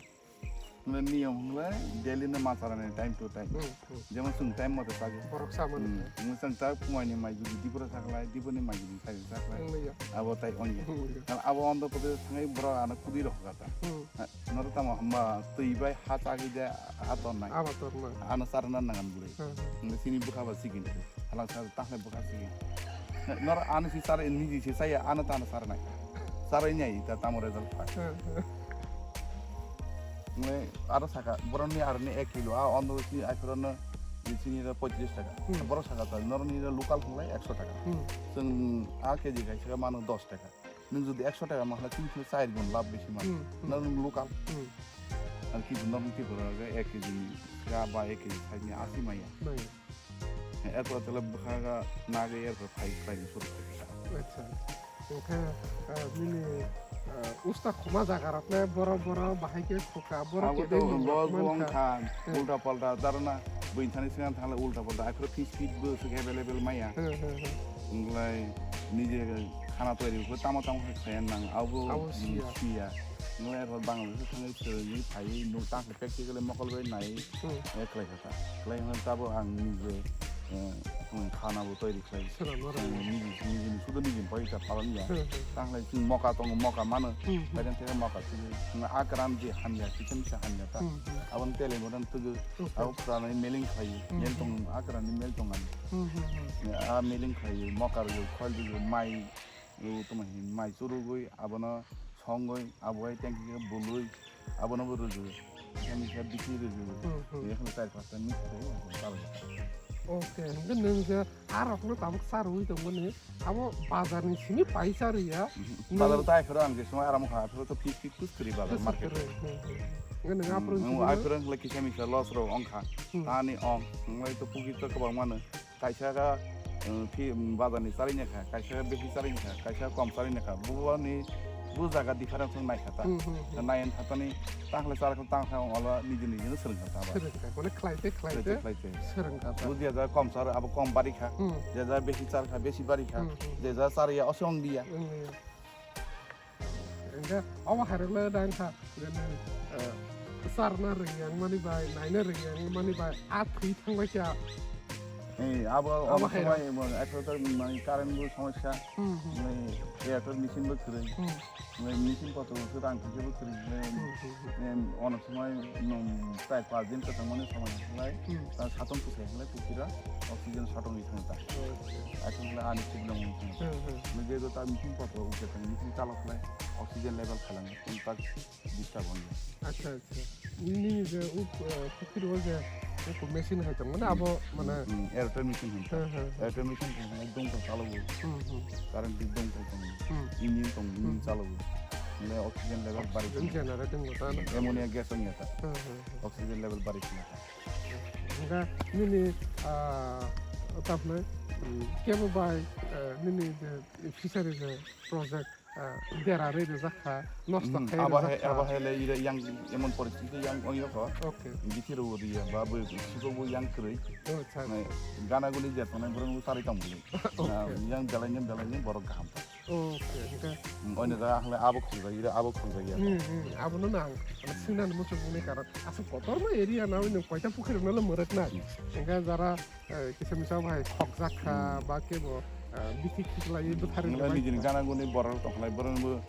Mane niyom hwnle daily no ma charani time to time. Hmm, hmm. Jemon chwng time mote chage. Borok sa mano. Hmm. Mung chwng ta phumaini mai judi dipura sakhlai, dipurni mai judi sai sakhlai. Wng ya. Abo tai on ya. Wng ya. Kal abo ondo kote thangai borok ano kudi rok kata. Hmm. Ha, noro tamo hamba twi bai ha chagi de ha ton nai. Abo ton nai. Ano charna nangan bwrwi. Hmm, hmm. Nge sini bwkha ba sigin. Halang sa ta hai bwkha sigin. Noro ano si char ni ji se chaya ano tano char nai. Char nai ta tamo result pa. Hmm, hmm. Nge aro saka boroni aroni ek kilo a ondo si akhrono Chini da poitris taka. Hmm. Borok saka ta, norok ni da local khlai ekso taka. Hmm. Chwng a K G kaisa mano dos taka. Nwng jodi ekso taka ma khlai, chini khlai char gun lab besi mano. Hmm, hmm. Norok local. Hmm. Ar ki norok ni Tripura ga ek K G ni ga ba ek K G sai ni asi maya. Maya. Erpor tele bwkha ga nagwi erpor phai khlai ni suru. Acha. Wngkha, ah, bini, ah, usta khoma jaga rok le boro boro bahai khe khuka, boro abo khe to tei loss bo wng kha, hmm, ulta palta darna buini thani swnam thangla ulta palta aphuru fees fees bo swk available maya. Hmm, hmm, hmm. Wngkhlai nije khana toiri khe tamo tamo khe khlaiya nang abo, abo siya. Siya. Wngkhlai arpor Bangladesh thangwi swrwngwi phaiwi nuk tang khe practically mokol bai nai, hmm, eh, khlai kha ta. Khlai hwnwi tabo ang nije, eh, khana bo toiri khlai. Swnamno rwngwi. Niji, nijini sudo nijini poisa palanya. Hmm, hmm. Tang khlai chwng moka tongo, moka mano. Hmm, hmm. Kaidan theke moka tugo. Chwng a kwran je hamya, kichim se hamya ta. Hmm, hmm. Aboni tele modan tugo. Okay. Abo phuranai meling khlai. Hmm, mel hmm. Tong, a kwran ni mel tong ani. Hmm, hmm, hmm. A meling khlai, moka rwgo, khol rwgo, mai rwgo, tamo hin mai churugwi, abono songwi, abo hai tengki bului, abono bo rwgo. Kisa misa bisi rwgo. Hmm, hmm. Ekheno char pasta mix khlai, abo salai. Okay, hwnkhe nwng je a rokno tabuk sa rwui tongmani, abo bazar ni simi paisa rwya. Mhm. Nwng bazar ta aphuru ang je songwi aram kha, aphuru to fix fix kwrwi bazar market. Kwrwi, hmm, hmm. Nwng aphuru hmm, simi aphuru hwnkhe kisa misa loss rok ongkha. Hmm. Tani ong, nwng lai to pukir to kwbang mano. Kaisa kha, um, phi, um, bazar ni charwi nai kha, kaisa kha besi charwi nai kha, kaisa kha kom charwi nai kha. Bubani bu jaga difference wng nai kha ta. Hmm, hmm, hmm. Nai wng kha tani tang khlai char kha tang kha wng olo niji niji no swrwng kha ta ba. Swrwng kha, mane khlai te khlai te swrwng kha ta. Bu je jaga kom char abo kom bari kha, hmm, je jaga besi char kha besi bari kha, hmm, hmm, je jaga char ya oso wng di ya. Wng di ya. Hingke omo hai rok le dang kha, je nang, eh, charna rwngya wngmani bai, naina rwngya wngmani bai, a thwi thang bai kha. Eh, abo, abo omo hai rok. Somoi abo aithotar mani current bo somosya, hmm, hmm, mani airtel machine bo kwrwi, hmm, mani machine kotor bo kwrwi, rang kisa bo kwrwi, mani, hmm, hmm, hmm, mani ono somoi nwng char pas din kwchangmani somoi khlai, hmm, ta satung kwchai khlai pukira oxygen short wngwi thang ta. Okay. Aithotar ani problem wngwi thang ta. Hmm, hmm. Mani je ta machine kotor bo kwchang machine chalok khlai oxygen level khalang. Contact disturb wngya. Acha, acha. Nini je uk, eh, pukhiri o je uk machine hai tongo na abo, hmm, mane? Hmm, airtel machine hai. Hmm, hmm, hmm. Airtel machine hai, hai dongkol chalogo. Hmm, hmm. Current di dongkol tongo. Hmm. Engine tongo, engine, hmm, chalogo. Mane oxygen level bari. Oxygen generating bo ta na? Ammonia gas wngya ta. Hmm, hmm, hmm. Oxygen level bari wngya ta. Hingke nini, ah, tamle, hmm, kebo bai, eh, nini je fishery je project ah, bera rwi rijak kha, nosto, hmm, khai abo rijak hai, kha. Abo hai le ire yang emon poristiti yang ong yokho. Okay. Bithi rw riya ba bo siko bo yang kwrwi. Oh, acha, acha. Nai, gana guni je tongnai borok bo chari tong bini. Okay. Na, yang belai ni, belai ni borok kaham ta. Okay, okay. Hmm, oine da ahle abo khunjak, ire abo khunjak ya. Hmm, hmm, abo no nang. Ano, hmm, singna no muchung bini karon. Aswk kotorma area na, oine koita pukhiri no le mwrwk nai. Hmm. Hingke jara eh, kisa misa bai khokjak kha, hmm, ba kebo, eh, bithi khiklaiwi bwtharwi. Nini jini gana guni borok tongkhlai, borok bo,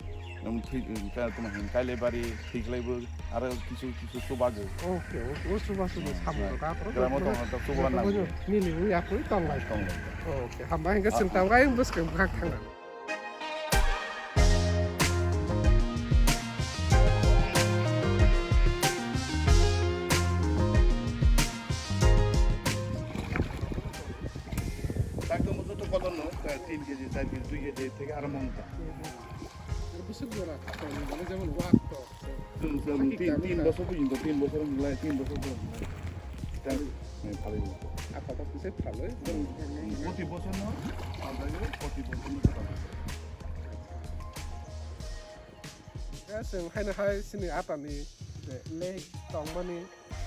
um, thwi, um, ka-, tamo hin, kailai bari, thwiklai bo, aro kisu, kisu chubago. Okay, o, o chuba chuba, hmm, samung rok, aphuru gramo tongkha ta chuba nang. Nini wi aphuru tonglai. Tonglai. Okay, hambai hingke, ah, chwng, ah, tabuk ayang bwskang bwkhak thangna. Dakto mo joto kolor no, ta tin keji, char keji, dui keji theke aro mong ta. Bwswk jora, jemon wak to. Chwng, chwng, tin, tin bosor pujinto, tin bosor hinlai, tin bosor hinlai. Tang, eh, phalwi. Apa ta kisa phalwi. Poti bosor no, phalwi, poti bosor no phalwi. Chwng haino hai chini atani je lake tongmani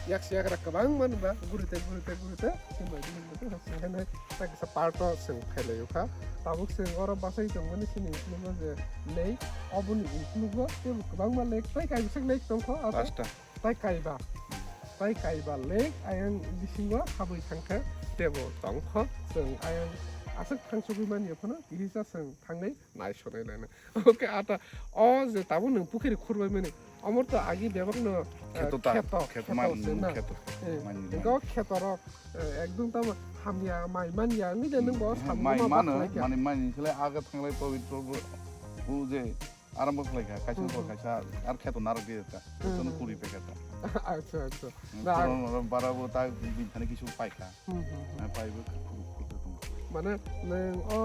yak si yagra kwbangma nukha, gurite, gurite, gurite, chwng bai bini motwe chwng haino hai kisa parto chwng phailaio kha. Tabuk chwng oro bachai tongmani chini nukgo je lake, oboni uklogo teibo kwbangma lake, tei kaisa lake tongkho, asa. Pasta. Tai kaiba, tai kaiba lake ayang bisingo habwi thangkha, teibo tongkho, chwng ayang aswk thangsugwi manya phano kihisa chwng thangnai naisonai lainai. Okay, ata o je tabuk nwng pukhiri khurbai mani, omor to agi bebak no, eh, kheto ta, kheto, kheto kheto man, se na. Kheto, eh, man, man. Go kheto rok, eh, ekdom tamo hamya mai manya wngwi de nwng bo, hmm, samung mai ma mano, bakhlai kha. Mani mai ni khlai aga thanglai pabitro bo, o je Aram bo khlai kha, kaisa Hmm, bo hmm. kaisa, ar kheto narok di ta. Hmm, Jotono hmm. kuri pekha ta. Acha, acha. Hmm, Na, ang phuran oro bara bo ta bini thani kisu pai kha. Hmm, hmm, hmm. Ah, pai bo khuru, khuru tong. Mane, neng o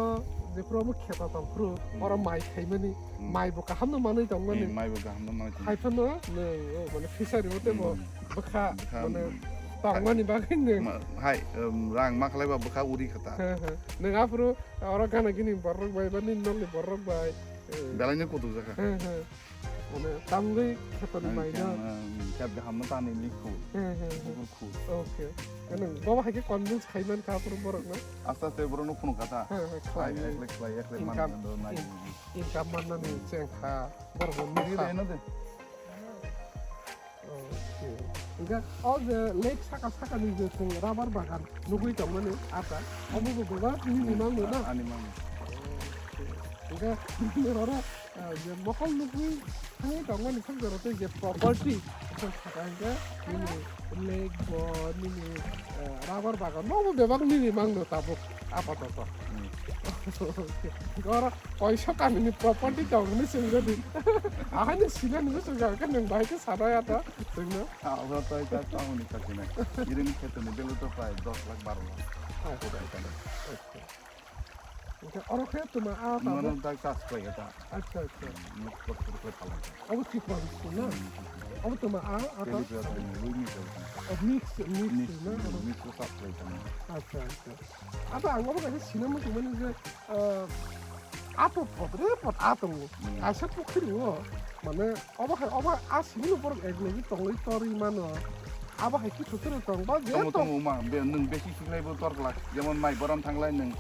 je phuru omo kheto tong phuru, Hmm. oro mai khaimani, Hmm. mai bo kaham no manwi tong mani. Hmm, mai bo kaham no manwi tong. Hai phano, neng o, mane fishery o tebo Hmm. bwkha, Bwkha, mane, hmm. tong mani bagwi neng. Ma-, hai, um, rang ma khlai ba bwkha uri kha ta. He, he. Neng aphuru oro gana gini borok bai, ba nini nokni borok bai. Eh. Belai no kutuk jakha. He, he. Mane, tamgwi khetoni Ang mai khe, no. ang, khe gaham no tani likhu. He, he, he. Bukur khu. Okay. Nang bobo hai khe convince khai man kha aphuru borok no. Aste aste borok no phunuk kha ta. He, he, Ai, khlai. Ek lakh khlai, ek lakh man Income, do nai. in-, income man nani cheng kha. Borok no Ri nukha. Ri no de. Okay. Hingke o je lake saka saka ni je chwng rubber bagan nugui tongmani ata, obo bo bebak nini Hmm, mangno na? a-, ani mangno. Okay. Hingke oro, ah, je mokol nugui thangwi tongmani thang jora tei je property, chwng saka hingke nini lake bo, nini, eh, rubber bagan bo, obo bebak nini mangno tabuk apatoto. Hmm. Hingke oro Koiso kamini property tong hwnwi swngja di. Ahai nwng sina nini swngja khe nwng bahai khe sana ya ta swngno. Abo to ita tong ni kachina. Irin khetoni belu to prai dos lakh baro lakh. Acha. Koda ikana. Acha. Hingke oro khe tuma a ta Mano bo. Dai chas khlai khe ta. Acha, acha. Nuk kot kot khlai phala. Abo Tripura bisu na? Hmm. Abo tuma a, a ta? Teli pura tong, lui mix tong. Oh, mix, mix Mix, na? Hmm, mix ko sap khlai tong. Acha, acha. Abo ang obo kaisa sina muchungmani je, ah, ato podre pod a tongo. Hmm. Kaisa pukhiri o, mane obo hai, obo hai a sini borok ek logi tongwi torwi mano. Abo hai kisu toro tong ba je Tongo, tong. tongo, ma, be-, nwng besi siklai bo tor glak. Jemon mai borom thanglai nwng,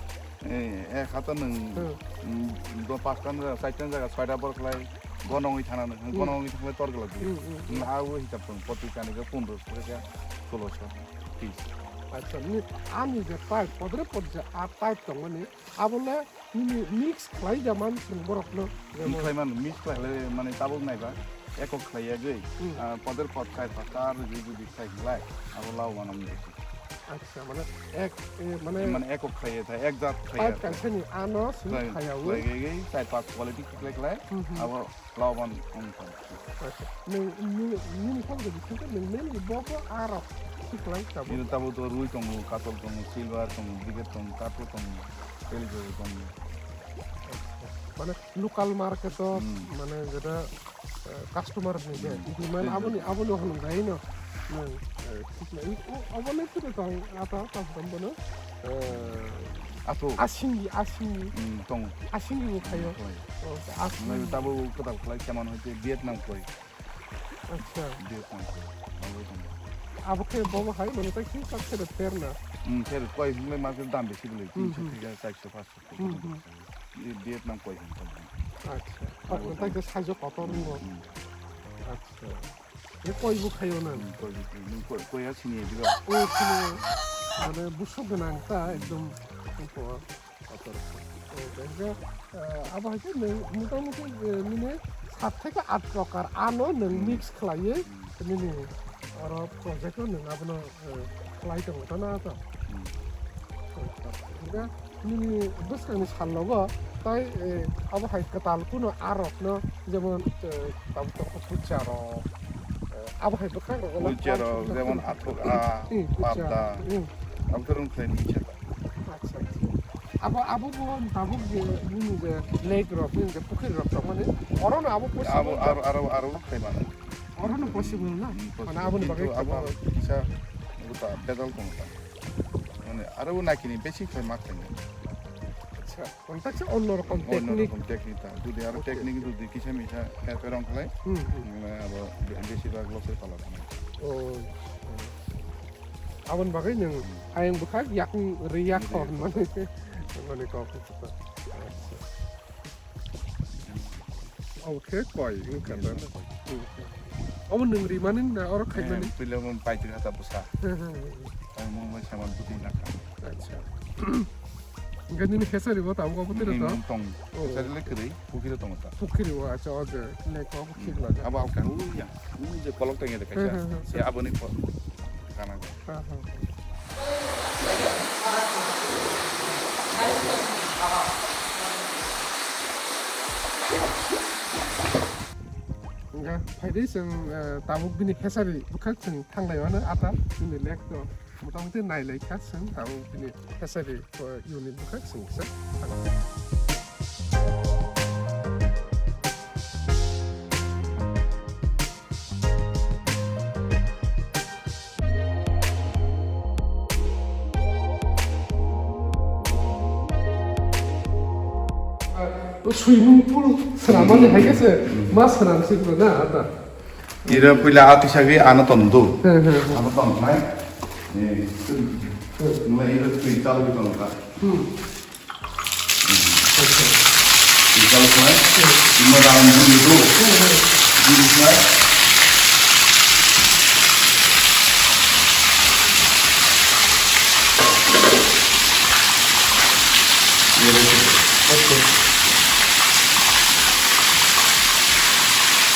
eh, ek hata nwng, Hmm. mm, do pasta jaga, saita jaga, soita bor khlai, gonongwi thana nwng, Hmm. gonongwi thanglai tor glak. Hmm, hmm, hmm. Nwng abo hisab tong, poti kani ga pondro so ka, solo so, piece. Acha, ni, ani je type, podre pod je a type tongmani, Abo le nini mix khlai da man chwng borok no. Mix khlai man, mix khlai le mane tabuk nai ba. Ekok khlai ya gwi. Hmm. Ah, poder pot khai pa kar gwi gwi khai khlai. Abo lao manam de. Acha, mane ek, eh, mane Mane ekok khlai ya tha, ek jat khlai ya. Pipe kaisa ni ano sini Khlai, khlai ya khlai wi. gwi gwi, chai pas quality khlai khlai. Hmm, hmm. Abo Laban wng tong. Acha. Nung, nung, nini phone khe bising khe nung mainly bo bo arok siklai tabuk. Nini tabuk to rui tongo, katol tongo, silver tongo, biget tongo, kato tongo, telijogo tongo. Mane local market o, Hmm. mane jeta, eh, customer ni je Hmm. demand Telijogo. aboni, aboni hwnwi bai no. Nung, eh, siklai. O, o, obo le tong ata, ta bono. Eh, Ato. Asingni, asingni. Hmm, tongo. Asingni bo khayo. Khlai. Oh, asingni. Nai tabo kwtal khlai khe mano hwnkhe Vietnam khlai. Acha. Vietnam khlai. Abo tongo. Abo khe bobo hai mano tai khe tak khe ter na. Hmm, ter koi hingle ma khe dam besi bole Hmm, tinso hmm. theke charso paanso. Hmm, hmm. Vietnam koi hin tongo. Acha. Abo Tai tongo. Khe saijo kotor Hmm, no. hmm. Acha. Ye koi bo khayo na? Hmm, koi bo khayo. Nung koi, koi ya sini diba? Koi sini, mane busuk gwnang ta ekdom. Kotor. Kotor. O, hingke, eh, abo hai khe nung motamuti, eh, nini sat theke at prokar ano nung Hmm. mix khlaiwi Hmm. nini oro project o nung abono, eh, khlai tongo ta na to? Hmm. Hingke Nini bwskangni salnogo tai, eh, abo hai kwtal kuno arokno jemon, eh, tabuk tongkha pucha rok, eh, abo hai bwkhak rok. Pucha rok jemon athuk a, Hmm, pucha. Padda. Hmm. Abo khe rung khlai ni khe. Acha, acha. Abo, abo bo tabuk je nini je lake rok, nini je pukhiri rok tongmani, orono abo possible Abo, da? aro, aro, aro khlai mano. Orono possible na? Hmm, Mane possible. Aboni Kintu bagwi abo kwtal. Kisa buta bedal tong ta. Mane aro naikini besi khlai ma khlai. Acha. Kontak se onno rokom Onno technique. rokom technique ta. Jodi aro Okay. technique jodi kisa misa her perong khlai, Hmm, hmm. mane abo be-, besi bag loss oi pala tong. Oh. Aboni bagwi nung Hmm. ayang bwkhak yakung riya Riya khon khon. mane. Mane kok. Acha. Obo khe koi wngkha da. Hmm. Obo nwng rimani na oro khaimani? Eh, pila mo pai twi hata bwsa. Hmm, hmm, hmm. Ang mo mai saman budi na kha. Acha. Hingke nini fishery bo tabuk obo tiro to? Nini tong. Oh. Fishery le kwrwi, pukhiri tongo ta. Pukhiri o, acha, o je lake o Hmm. thik laga. Abo ang kang ya. Nini je kolok tong ya de Hmm, kaisa. hmm, hmm. Se aboni ko. Kana ko. Hmm, hmm, hmm. Hwnkhe phaidi chwng, eh, tabuk bini hatchery bwkhak chwng thanglai mano ata bini lake to motamoti nailai kha chwng tabuk bini hatchery, eh, unit bwkhak chwng kisa thanglai. Swimming pool swnamani hai khe se ma swnam se bro na ata. Ira puila a tisagwi ano ton do. Hmm, hmm, hmm. Ano ton nai. Eh, nai ira twi chal bi ton ka. Hmm.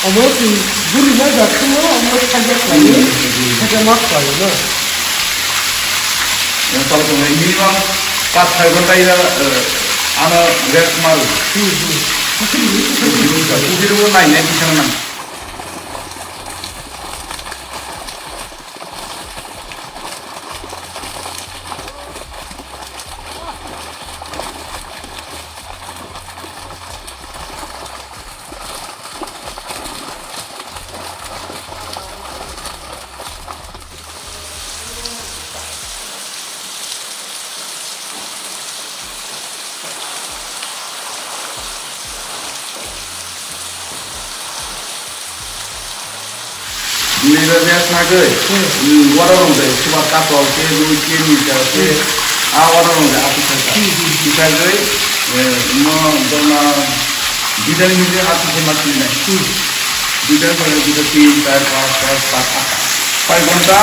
Omo twi guri na jak twi no, omo khaijak lai, khaijak ma khlai no. Yang salah sini minimum empat hari berkali lah, eh, ana rest mal. Hmm, hmm. Mungkin ini, mungkin ini. Mungkin ini naik, naik di sana. Nini rest nagwi, hmm, water rok de, suba katol ke, rui ke, misa ke, hmm, a water rok de, asu khaika. Hmm, hmm, hmm. Kisa gwi, eh, mo, dona, bidal ni je asu khe ma twi nai. Hmm. Bidal pore, bidal tin, char, panch, choi, sat, at. Choi ghonta,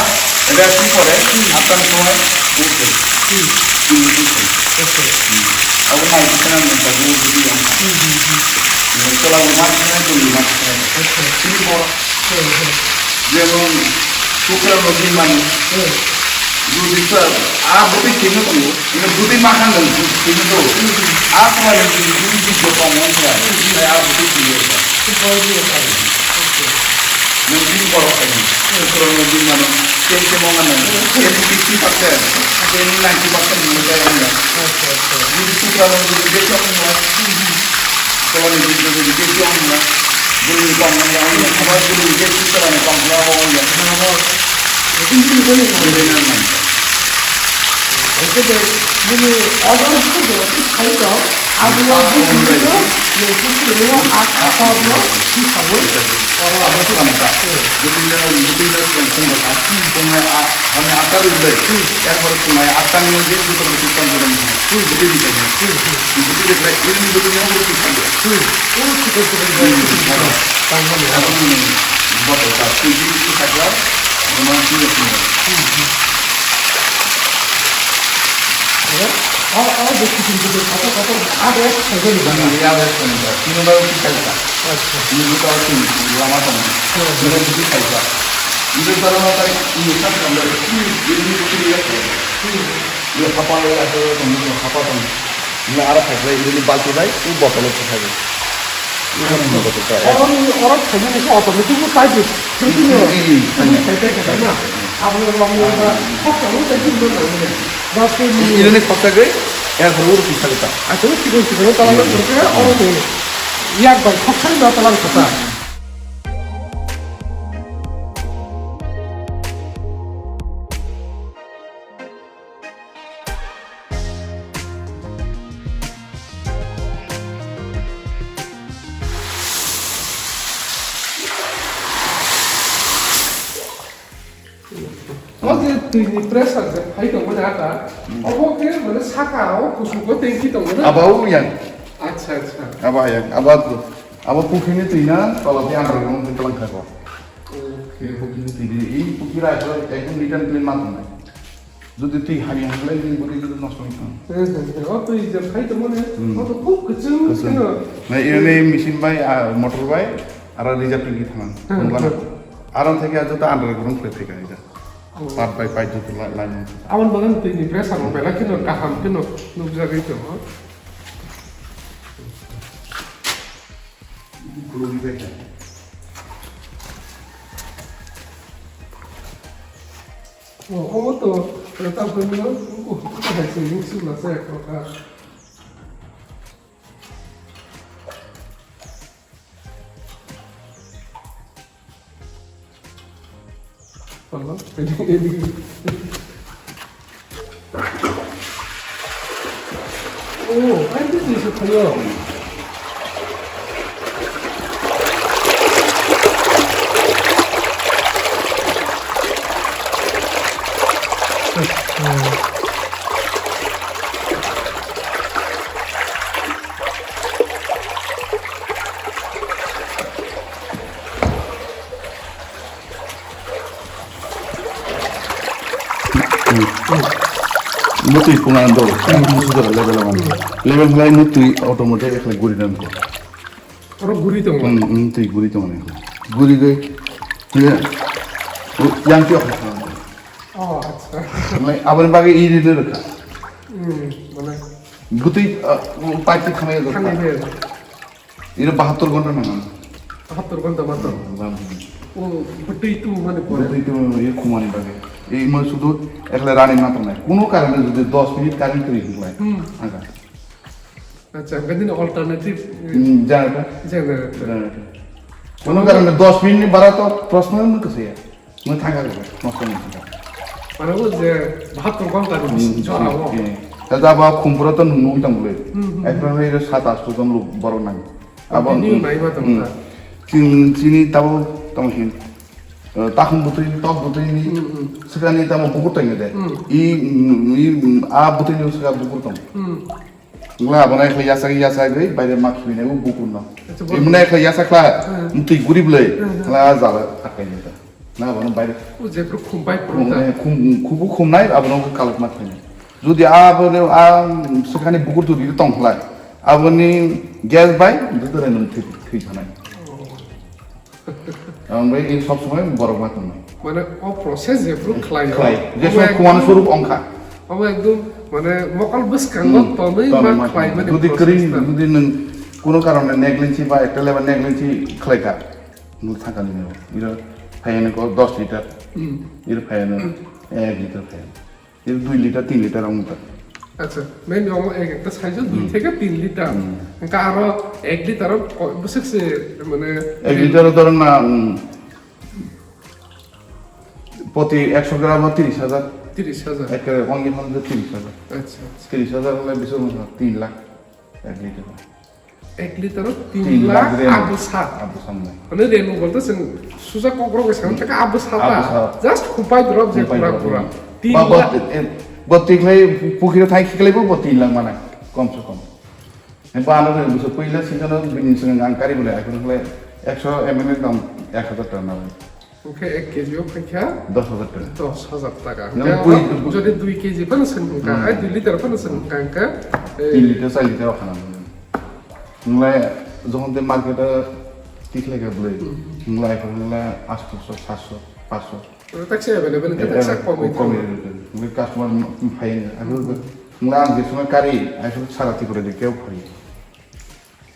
rest ni pore, hmm, at ni somoi, uthoi. Hmm. Hmm, uthoi. Okay. Hmm. Abo nai, abo nai, nai, nai, nai, nai. Hmm, hmm, hmm. Tola ni mat khe nai, tuli mat khe nai. Acha. Chini bor. Hmm, hmm. Jemon, kukra rok ni mani. Hmm. Jodi sir, a bwtwi khe no tongo. Ino bwtwi ma khan nang khe no tongo. Hmm, hmm. A kma ni bwtwi khe no tongo. Hmm, hmm. Sai a bwtwi khe no tongo. Khe bor ni kha. Okay. Nang bini borok khaidi. Borok nang bini mano. Tei se mongan nang. Tei se fifty percent. Tei ninety percent ni kaya nang. Acha, acha. Bini tukra nang bini tei se ong nang. Tola ni bini tei se ong nang. Bini ni pang nang. Bini ni pang nang. Bini ni tei se tukra ni pang nang. Bini ni pang nang. Bini ni pang nang. Hwnkhe je bini order khe je thik khai tong, abo no bini no nung khe bini no a thok no thik saui order abo khe tong kha. Bwtwi no, bwtwi no swkang thung rwkha. Thungnai a, ani atar rwgwi. Erpore thungnai a tangwi je joto bwtwi tong rwkha. Bwtwi rwkha. Bwtwi rwkha, iring bwtwi no bwtwi tong rwkha. O thik khe thik khe tong mani. Abo ni bottle ta twi di thik kha. Abo no thik khe thik kha. O, o, o, je kiting kiting, kotor, kotor, a, rest khaijani bana. Ni ya rest khaijani bana. Ni ba ki khaijani. Acha. Ni ba ki lama tong. Hmm. Ni ba ki khaijani. Ni ba lama tai ni sa kam da. Ni, ni, ni, ni, ni, ni, ni, hapa ya to, ni hapa tong. Ni ara khaijani, ni balti bai, u bottle khaijani. Oro ni, oro khaina ni khe automatic bo type ni, hmm, hmm, hmm, hmm, khai, khai, khai, khai na. Abo ni rong ni ba khoksa bo type ni ba nang ni. Ba se ni. Ini ni khoksa gwi, ya guru ru pisa kita. Acha, ni sikon sikon talang na khoksa, oro ni yak bai khoksa ni ba talang khoksa. O je twi ni pressure je phai tong mani ata, hmm, obo khe mane saka o kusugo tanki tong mani. Abo yang. Acha, acha. Abo yang, abo, abo pukhri ni twi na tola twi underground twi tlang kha ko. Okay. Pukhri ni twi ni, i pukhri rai ko ekdom return clean ma tong nai. Jodi twi hamya hwnlai, nini bwtwi jodi nosto wngwi thang. He, he, he. O twi je phai tongmani, hmm, o to khub kwchwng, kwchwng kheno. Na, ini machine bai, ah, motor bai, aro reserve tanki thang. Hmm, hmm. Aro theke joto underground khlai thai kha. Oh. Pipe bai pipe joto la-, line. Aboni bagwi twi ni pressure rok belai kheno kaham kheno nukjagwi tongo. Khulumwi bai kha. Oh, omo to, eh, tamoni no, uku, uku hai se, yung sila sa, ko ka. Hello? Oh, I did this for you. Mutui pungan do, musu do level mana. Level mulai mutui automatic ekhle guri dan ko. Oro guri tong. Hmm, hmm, tui guri tong ne. Guri goi. Iya. Yang tiok. Oh, acha. Mulai aboni bagi iri de reka. Hmm, mana. Gutui, uh, pati khamai do. Khamai de. Ira bahattor ghonta nang. Bahattor ghonta matro. Bam. O bwtwi tu mane pore. Bwtwi tu ye khumani bagwi. Ei mo sudu ekhle rani matro nai. Kuno karone jodi dos minute current twi hinglai. Hmm. Aga. Acha, ang kadini alternative, eh, Hmm, generator. Generator. Generator. Kuno karone dos minute ni bara to proshno no kasiya. Mui thangkha khe, nosto wngkha. Mane o je bahattor ghonta ni Hmm, jora o. Hmm. Kaisa abo khumpuro to nung nung tong bwlwi. Hmm, hmm. Ekdom iro sat asto jon lok borok nang. Abo, Continue hmm, naiba tong hmm. Kha. Chini, chini tabo tong hin. Eh, takhum bwtwi, tok bwtwi ni, Hmm, hmm. Swkang ni tamo bukur tong de. Hmm. I, mm, i, mm, a bwtwi ni swkang bukur tong. Hmm. Wngla abono ekhle yachak yachagwi baire ma khibinai o bukurno. Acha, bo- Imne ekhle yachakla, Hmm. Mtwi guribwlai, Hmm. Khla jala akai nita. Na abono baire O jephru khum bai khum, phunukta. Eh, khum, khubu khumnai, abono kalokma khainai. Jodi abono a swkangni bukur jodi tongkhlai, aboni gas bai, jodi reno thwi, thwi thanai. Ang bai in sob somoi borok ma tongnai. Mane o process je bro khlai. Khlai. Je Omo somoi ekdom, khumani swarup ongkha. Omo ekdom mane mokol bwskango Hmm. tonwi Tonwi ma ma khlai tongnai. Mane Jodi process kwrwi, ta. Jodi nwng kuno karone negligence ba ekta leba negligence khlai kha. Nwng thangkani nw. Iro phaiya nw ko dos liter. Hmm. Iro phaiya nw ek liter phaiya. Iro dui liter, tin liter wng ta. Acha, main omo ek ekta size o dui Hmm. theke tin liter. Hmm. Hwnkhe aro ek liter o ko-, bwswk se, mane, Ek liter o dhoro na, um, poti ekso gram o tiris hajar. Tiris hajar. Ekkere ongi hon je tiris hajar. Acha, acha. Tiris hajar hwnle biso wngkha tin lakh ek liter o. Ek liter o tin lakh Tin lakh reno. Abwsa. Abwsa wngnai. Mane reno bolte chwng suja kokrok bai sakha, Hmm. Abwsa ta. Abwsa. Just khupai drop je Khupai pura drop, pura. Hmm. Tin Ba, ba, lakh. Eh, bo tikhlai pukhiro thai khiklai bo, bo tin lakh manai, kom se kom. Eh, ba ano bwswk puila singano bini singano ang kari bolai, akhon khlai ekso M L dam ek hajar taka nai. Hwnkhe ek K G o phaikha Dos hajar taka. Dos hajar taka. Nang Hwnkhe bui, oro bui. Jodi dui K G phano swn hwnkha, Hmm. Hai dui liter phano swn hwnkha, hwnkhe, eh, Tin liter, char liter o khana. Nwng lai jokhon tei market o tikhlai kha bwlwi. Hmm. Nwng lai phano nwng lai aatso, saatso, panchso. Oro taksa available hwnkhe taksa Available, komwi komwi tongo. Available. Nwng lai customer phai. Aphuru nwng lai ang je songwi kari, aphuru sara Tripura de keu phai.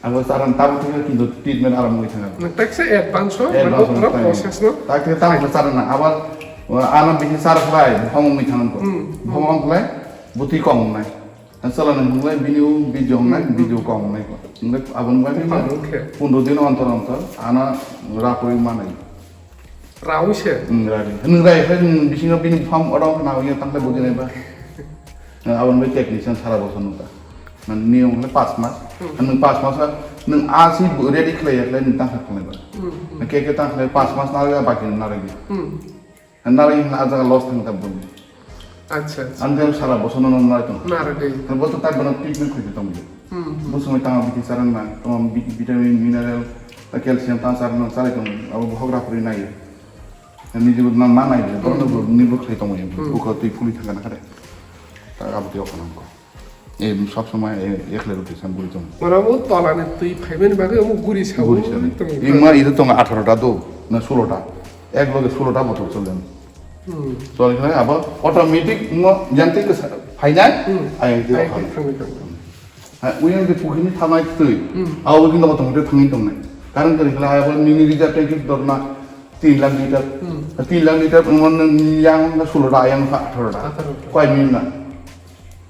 Abo charan tabuk thangya kintu treatment aram wngwi thangya. Nwng teksa advance o, Advance mane o o thangya. Process no. Tak thangya tabuk charan na. Abo, o, ano bisi char khlai, buphang wngwi thangya ko. Hmm. Buphang wng khlai, bwtwi kong wngnai. Ang chala nang wnglai bini o video wngnai, Hmm, hmm. Video kong wngnai ko. Wngnai abo wngbai Buphang wngkhe. Pondro din ontor ontor, ano rapoi manai. Rawi se. Hmm, rawi. Nwng rai khlai nwng bisingo bini buphang odong khna wngya tangkhe bwtwi nai ba. Nwng abo wngbai technician sara bosor nukha. Nang niyom hwnle pas mas. Hmm. Nang pas mas ha, nang a si bu ready khlai ya khlai nang tangsa khlai ba. Hmm, hmm. Nang ke ke tang khlai pas mas na ya baki na regi. Hmm. Na regi na ajaga loss thang ta bun. Acha, acha. Ang dem sara boso no na tong. Na regi. Nang boto tai bono treatment khlai tong. Hmm, hmm. Boso mai tang biti sarang na, tong vitamin, mineral, ta calcium ta sarang na sarai tong. Abo bohok ra puri nai. Nang ni jibu na ma nai, bono Hmm. Ni bu khlai tong. Hmm. Buko twi phuli thang na kare. Ta abo twi okhanang ko. Em, sob somoi, e, ekhle rwtwi san guri tongo. Mane omo tolani twi phaimani bagwi omo guri saui Guri saui. Tongo. Ima ido tongo atharo ta do, na sulo ta. Ek loge sulo ta botol chole. Hmm. Chole khe abo automatic mo yang twi khe sa-, phainai, Hmm. Ayang twi Ayang twi phainai. Thangwi tongo. Ha, uyang twi pukhini thangnai twi. Hmm. Abo khe no automatic thangwi tongnai. Karon kari khala abo nini rija tanki dorna tin lakh liter. Hmm. Tin lakh litre, um, yang sulo da, yang atharo da. Atharo da. Koi min na?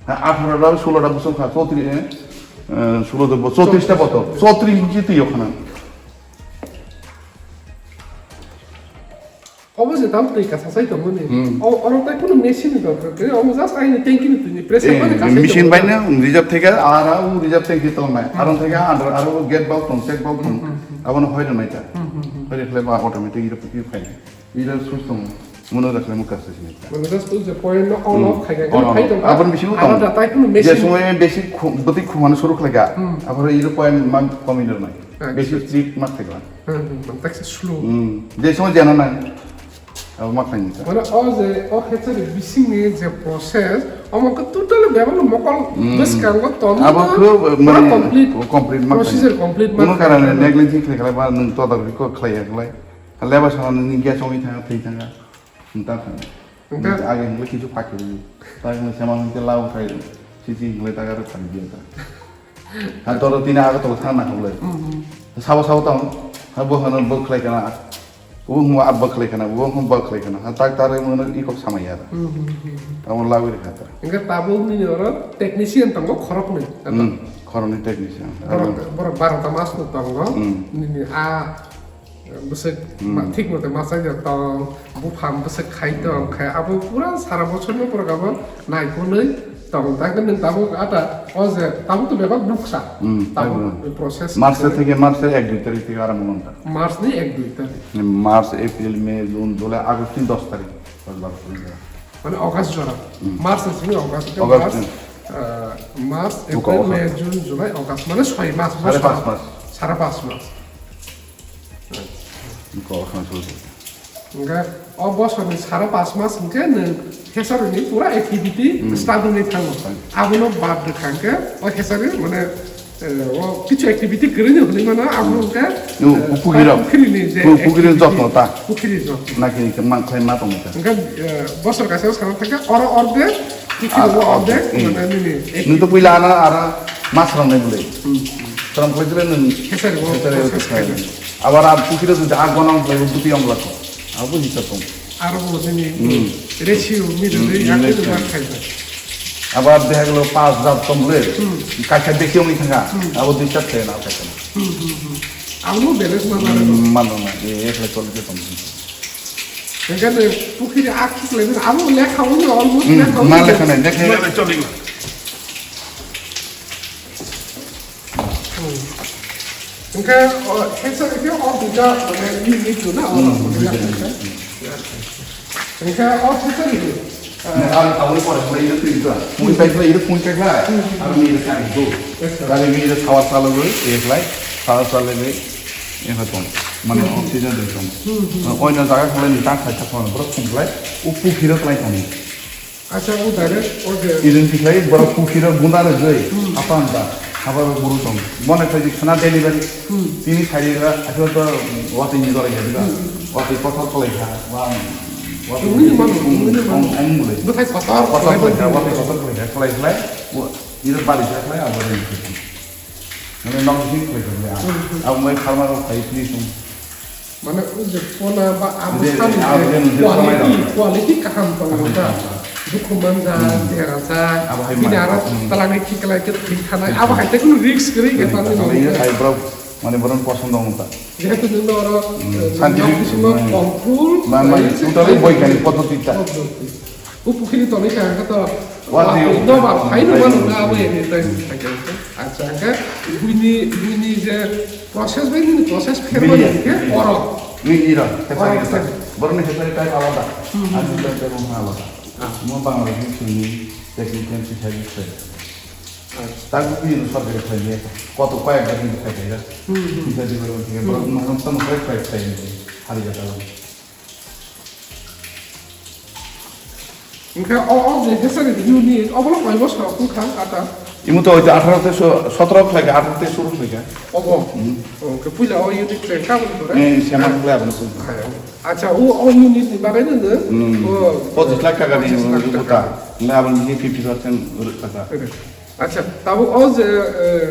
Ha, atharo da, sulo da, busong kha, chotri, eh, eh, sulo da, chotris ta botol, chotris inchi twi yok khana. Obo je tam twi kasa sai tongo ni. Hmm. O, oro tai kuno machine ni dorkar khe, omo just aini tanki ni twi ni pressure Eh, mane kasai machine tongo. Bai na, reserve theke, ara u reserve tanki tong nai. Hmm. Aron theke, ara, ara u gate bal tong, check bal tong. Hmm, hmm, hmm. Abono hoi rwnai ta. Hmm, hmm, hmm. Hoi rwkhle ba automatic iro, iro phai. Ida switch tong, mono dakle mo kasa sini. Mane just tu je point no on off khai khai khai tong. Abon bisingo tong. Ada tai kuno machine. Je somoy besi boti khumano suru khlai ga. Hmm. Aboro ida point man komi dor nai. Besi trip mak khai ga. Hmm, hmm, tak se slow. Hmm. Je somoy jana nai. Abo mak khai ni. Mane o je o hecha de bising ni je process, o man ko totally bebak mokol bes kang ko ton. Abo ko complete, complete mak khai. Procedure complete mak khai. Kuno karane negligence khlai khlai ba nung to dar ko khlai khlai. Leba sana nini gas ongwi thanga, thwi thanga. Nta thanga. Nta. Age hingle kichu phakhe ri. Ta hingle sema hingle lau khai. Sisi hingle ta garo thang dia ta. Ha toro tini aga to thang na hingle. Sabo sabo tong. Ha bo hano bo khlai kana. Bo hmo ab bo khlai kana. Bo hmo bo khlai kana. Ha tak tare mo iko samaya ta. Tamo lau ri khata. Engka tabuk nini oro technician tongo khorok ni. Khorok ni technician. Borok, borok barota mas no tongo. Nini a Bwswk thik mate machai de tong, buphang bwswk khai tong, khai abo pura sara bochorno borok abo naikolwi tong. Tangkhe nwng tabuk ata o je tabuk to bebak buksa. Tabuk process March theke, March ek dui tarik theke arambo wngkha. March ni ek dui tarik. March, April, May, June, July, August ni dos tarik. Dos baro tarik. Mane August jora. March ni simi August, August March, ni. March, April, May, June, July, August. Mane soi mas, sare pas mas. Sare pas mas. Hingke o bosor ni sara pas mas hingke nwng hesar ni pura activity start wngwi thango. Abono bad rwkha hingke o hesar ni mane, eh, o kichu activity kwrwini hwnwi mano, abo hingke, eh, pukhiri rok. Pukhiri ni je activity. Pukhiri ni jotno ta. Pukhiri ni jotno. Naki ni mang khlai ma tongwi ta. Hingke, eh, bosor kaisa o sana thangkhe oro ordek, pukhiri o ordek, mane nini activity. Nwng to puila ano aro mas rok nai bwlai. Tram khlai jile nwng hesar o hesar o process khai. Abar a pukhiri o jodi ag bono ang khlai bwtwi ong lako. Abo ni satung. Aro bo nini ratio ni rwgwi yak ni bar khai. Abar deha gelo pas jat tong bwle. Kaisa besi ongwi thangkha. Abo dui jat khai na kaisa. Abo balance ma ma. Ma ma ma. E ek le chol ke tong. Engkhe pukhiri ak khlai abo lekha o almost lekha o. Ma lekha nai, lekha. Hingke o hesar khe o duita mane unit na o. Hingke o hesar ni. Ang awal pore pore iro tui dua. Pun pai pore iro pun pai pore. Aro ni iro kari do. Dari ni iro sawar salo go, ek lai sawar salo go. Eko tong. Mane oxygen de tong. Oina jaga khlai ni ta khai ta khon bro khum khlai. Upu phiro khlai tong. Acha, o direct, o je. Irin tiklai borok pukhirok gunda rwgwi, apa hwnba, habar buru tong. Bono khlai di khana delivery. Tini khairi ra, aswk to watwi ni dora ya diba. Watwi kotor khlai kha, wa, watwi. Tungni ni mano, tungni ni mano. Ang, ang mulai. Bwthai kotor, kotor khlai kha, watwi kotor khlai kha, khlai khlai. Iro bari kha khlai, abo ri. Mane nok sing khlai khlai. Abo mai pharma rok khai sini sung. Mane o je pona ba abo sani je quality, quality kaham tongo ta. Dukhu manja, derajak, bini aro twlangwi khiklai khe thwi thanai. Abo hai tei kunu risk kwrwi khe tamo. Hai bro, mane boron poson dong ta. Jehetu nini oro, eh, scientific, nok bisingo control, ma, ma, totally boiganik poddhoti ta. O pukhiri tongwi kha hwnkhe to watwi no ba phai no mano na abo eni tai. Acha, hwnkhe buini, buini je process bai nini process phermani hwnkhe oro. Nini ira, oro hesari, borokni hesari type alada. Ani type alada. Mo Bangladesh ni sini technical side. Acha. Tak buini no sarkari khlai ni koto koi ekbar ni khai khai. Hwnkhe di borok hwnkhe borok maham tamo khlai khlai khlai ni hari jata. Hingke o, o je hesari unit, obono koi bosor wngkha ata? Imo to oito atharo te so-, sotoro khlai kha, atharo te suru khlai kha. Obo? Hmm. O, ke puila o unit khlai kha aboni pore? Eh, sema khlai aboni pore. Ayo. Acha, o, o unit ni bagwi no, no? Hmm. O, pochislakh taka ni, pochislakh taka. Nge aboni ni fifty percent rwk kha. Acha, tabuk o je, eh,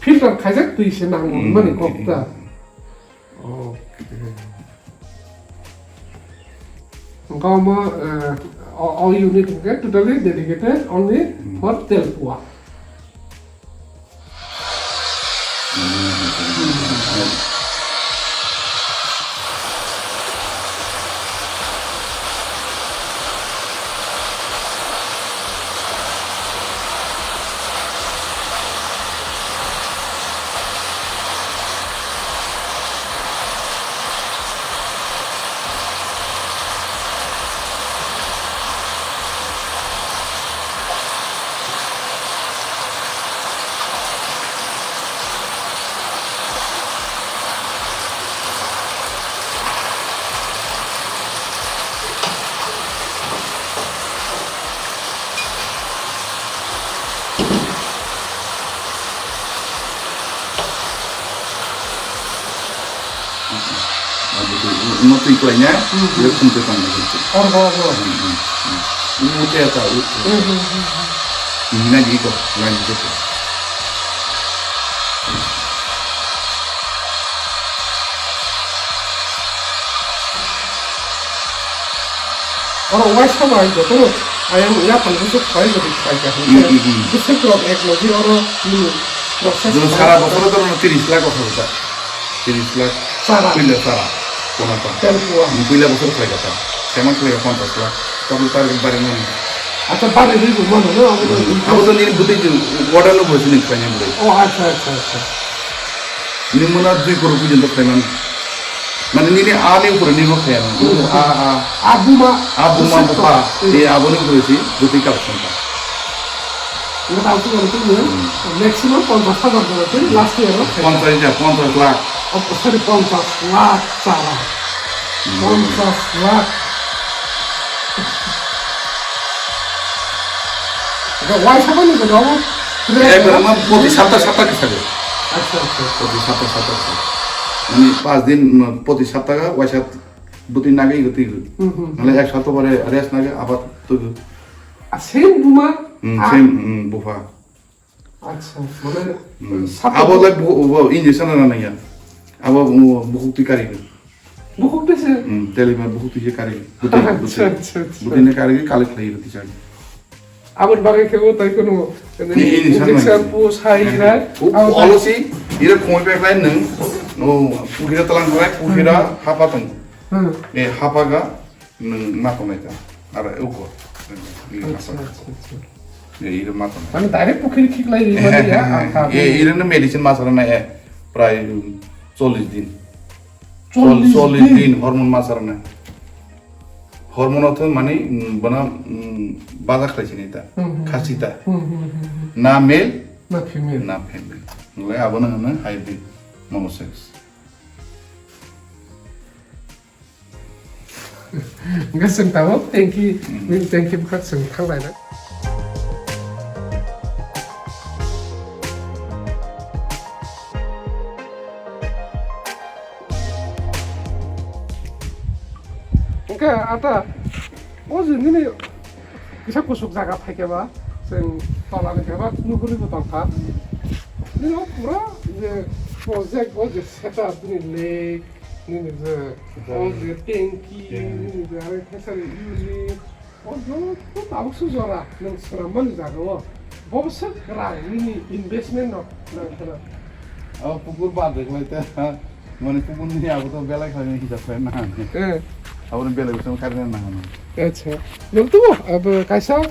filter khaijak twi se nango Hmm. hwnmani kok ta. Okay. Hwnkhe omo, eh, o, o unit hwnkhe totally dedicated only Hmm. for telpua. Abo twi, no twi kwlai nya, Hmm. biyok thum twi tong nai. Or bo, bo. Hmm, hmm, hmm. Imo khe ta, u, u. Hmm, hmm, hmm, hmm. Nina di ko, nina di ko. Oro waisa bai jotono ayang yaphan bwswk khlai jodi khlai kha hwnkhe, Hmm, hmm, hmm. Bwswk rok ek logi oro nini process Jodi khlai sara kha. Bosoro to tiris lakh o kharcha. Tiris lakh. Sara. Puila sara. Kona ta. Tel kuwa. Puila bosor khlai kha ta. Seman khlai kha ponchash lakh. Tabuk target bari nani. Acha, bari ri bo mano, no? Abo to, abo to nini bwtwi water no bo sini khlaina bwrwi. Oh, acha, acha, acha. Ni muna dui koror porjonto khlaimani. Mane nini ani upore nirbo khlaiya. Hmm. A, a. A buma. A buma bupha. Hmm. E aboni upore si bwtwi collection ta. Nga tao tu kan tu ni. Hmm. Maximum ponchash hajar jora tu last year no. Ponchash hajar, ponchash lakh. Oh, sorry, ponchash lakh chara. Hmm. Ponchash lakh. Waisa bani jora. Ekbar ma poti sapta sapta kisa de. Acha, acha. Poti sapta sapta kisa. Mane pas din, mm, poti sapta ga waisa bwtwi nagwi gwi twi. Hmm, hmm. Nale ek sapta pore rest nagwi abar twi. A, same buma? Hmm, ah. Same, hmm, bupha. Acha, mane, hmm, sabo abo lai bu-, bu-, injection na nangya. Abo bu-, bukhuk twi kari. Bukhuk twi se? Hmm, teli ma bukhuk twi se kari. Buti, acha, buti. Acha, acha. Buti ne kari kali khlai rwti chani. Aboni bagwi khe bo tai kono ni injection injection nangya. Pu sai, hmm, ira. Pu-, abo pu-, olosi, ira khumui pek lai nung. No, pukhira talang khlai, pukhira, hmm, hapa tong. Hmm. E hapa ga. Nwng ma tongnai ta, aro uko. Acha, acha, acha. Ye, iro ma tongnai. Mane direct pukhiri khiklai ri mani ya, ah, ah, ye, iro no medicine ma sarana, eh, prai, um, chollish din. Chollish din? Chollish din hormone ma sarana. Hormone otho mani, um, bana, um, baja khlai sini ta, hmm, hmm, khasi ta. Hmm, hmm, hmm, hmm. Na male, na female. Na female. Nolai abono hwnwi hybrid monosex. Hingke chwng tabuk tengki, hmm, nini tengki bwkhak chwng thanglainai. Hingke ata, o je nini kisa kusuk jaga phaikhe ba, chwng tola ni khe ba nuguri bo tongkha. Nini o pura je project o je setup nini lake, nini je, o je tanki, tanki, nini je are fishery unit, o joto tabuk su jora nwng swnammani jaga o. Bo bwswk rang nini investment no nang khna. O pukur bad rwkhlai ta, mane pukur ni abo to belai khlai ni hisab khlai nang. Eh. Abo ni belai bwswk kari nang nang. Acha. Nwng to abo kaisa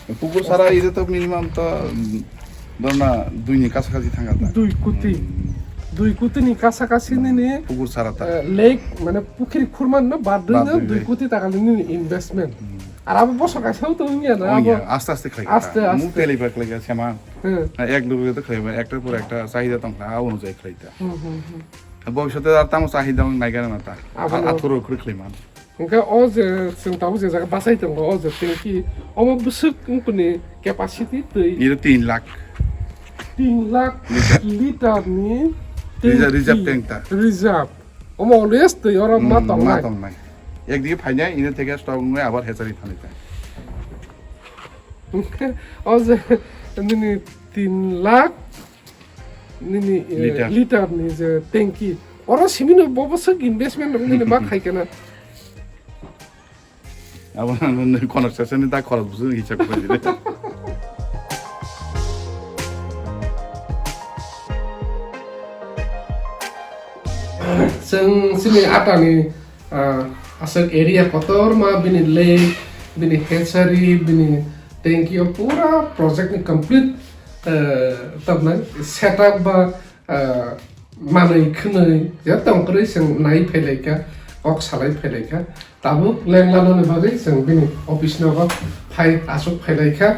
Pukur sara ire to minimum to, mm, dorna dui ni kasa kasi thanga ta. Dui kuti. Hmm. Dui kuti ni kasa kasi nini, pukur sara ta, eh, lake, mane pukhiri khurman no bad dui no, bad dui kuti taka nini investment. Hmm. Ar abo bosor kaisa to wngya na, wngya, abo aste aste khlai aste ta. Aste. Mu teli ba khlai ka sema. Hmm. Na ek dui to khlai ba, ekta pur ekta sahida tong kha, abo no jai khlai ta. Hmm, hmm, hmm. Bobishote ar tamo sahida nai gana na ta. Abo no. Athoro khri khlai man. Hingke o je chwng tabuk je jaga bachai tongo, o je tanki, omo bwswk wngkuni capacity twi? Nini tin lakh. Tin lakh liter. Liter ni reserve, tanki. Reserve tank ta. Reserve. Omo always twi oro ma, hmm, tongnai. Ma tongnai. Ekdigi phainai, ini theke stock wngnai, abar hatchery thanai ta. Hingke o je nini tin lakh nini, eh, liter. Liter ni je tanki. Oro simi no bo bwswk investment rok nini ma khai kana. Abo no nini construction ni da khorok bwswk hisab khai di. Chwng chini ata ni Ah, aswk area kotorma bini lake, bini hatchery, bini tanki o pura project ni complete, eh, tabnai setup ba, eh, manwi khwnwi je tongkwrwi chwng nai phailaikha, kok salai phailaikha. Tabuk lenglanani bagwi chwng bini office nogo phai, aswk phailaikha.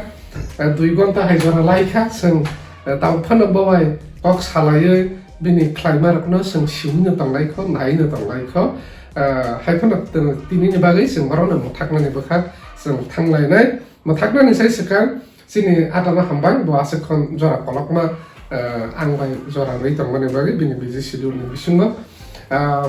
Eh, dui gonta hai jora laikha chwng, eh, tabuk phano bo bai kok salaiwi bini khlaima rokno chwng simino tonglaikho, naino tonglaikho. Ah, hai phano t-, tinini bagwi chwng borokno mwthaknani bwkha chwng thanglainai. Mwthaknani sai swkang chini atano hambai, bo aswk khon jora kolokma, ah, ang bai jora rwi tongmani bagwi bini busy schedule ni bisingo. Ah,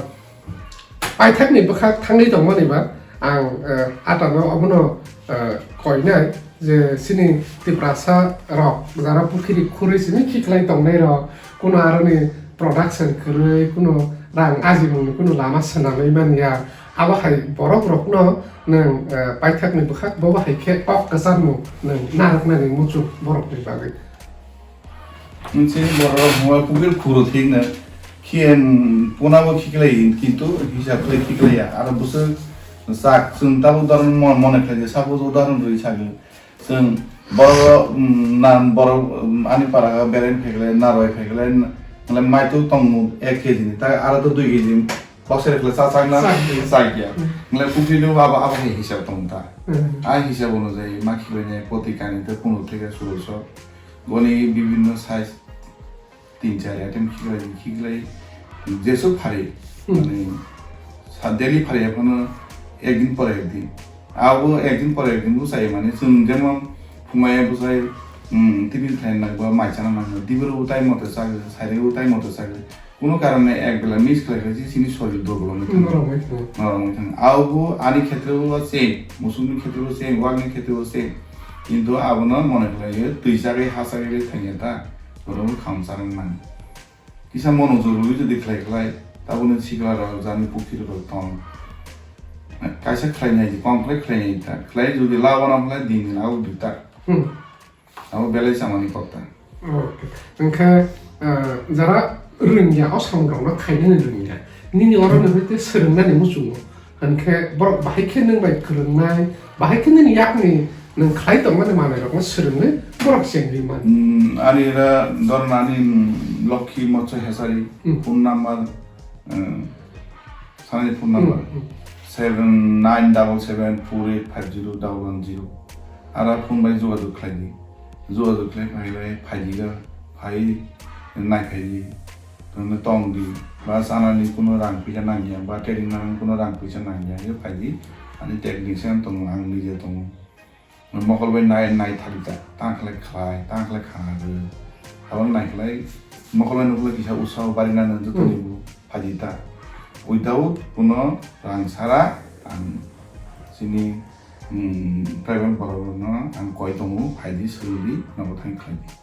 paithakni bwkhak thangwi tongmani ba ang, ah, atano obono, ah, koinai. Je chini Tiprasa rok jara pukhiri khurwi simi khiklai tongnai rok, kuno aroni production kwrwi, kuno rang ajimungni kuno lama swnamwi manya, abo hai borok rokno nwng, eh, paithakni bwkhak bobo hai khe kok kwcharmung nwng narwknani muchung borokni bagwi. Nsi borok hwnba pukhiri khuro thikno khiyan punabo khiklai, kintu hisab khlai khiklaiya. Aro bwswk sak chwng tabuk udahoron mo-, mone khlai, suppose udahoron rwi sagwi, Chwng borok, um, na, borok, um, ani para o berai phaikle, narwai phaikle, ngle maitu tongmung ek kg ni, ta aro to dui kg boksa rwkle cha chakna, Chak. Chakya. Hmm. Ngle pukhri no abo, abo hai hisab tong ta. Hmm. A hisab onujai ma khibainai poti kani te punu theke suroso. Boni bibhinno size tin char item khiklai, khiklai, jesu phari, Hmm. Mane, sa daily phari aphano ekdin pore ekdin. Abo ekdin pore ekdin bo chai mane, chwng jemon phungai bo chai, um, tiffin khlai nang ba mai chana nang, diboro bo time mote chagwi, sairego time mote chagwi. Kuno karone ek bela miss khlai khlai si sini sorir durbol wngwi thango. Norok wngwi thango. Norok wngwi thango. Abo ani khetre o same, musukni khetre o same, wakni khetre o same. Kintu abono mone khlai twi chagwi ha chagwi thangya ta, bono bo kham charwng nang. Kisa mono jorwi jodi khlai khlai, tabukni sikla rok jani pukhiri rok tong. Kaisa khlai nai di, kom khlai khlai nai ta. Khlai jodi labo na khlai din din abo di ta. Hmm. Abo belai samani kok ta. Okay. Hwnkhe, ah, jara rwngya, o samung rokno khainani rwngya. Nini oro ni hoite swrwngnani muchungo. Hwnkhe borok bahai khe nwng bai kwrwngnai, bahai khe nini yakni nwng khlai tongmani manwirokno swrwngwi borok chengwi mano. Hmm, ani era dornani, hmm, Lokhi Mocho Hesari, Hmm. Phone number, eh, sanani phone number, Hmm, hmm. Seven nine double seven four eight five zero double one zero. Ara phone bai jogajog khlai di. Jogajog khlai phai bai phai di ga, phai nai phai di. Tongno tong di, ba chanani kuno rang puisa nangya, ba trading nang kuno rang puisa nangya, ye phai di, ani technician tongo, ang nije tongo. Mokol bai nai, nai thali ta, tang khlai khlai, tang khlai khana rw. Abo nai khlai, mokol bai nukhlai kisa usao bari nang joto Hmm. ni bo phai di ta. Without kuno rang sara, ang sini, hmm, private borok no ang koi tongo, phai di, suri di, nobo thang khlai di.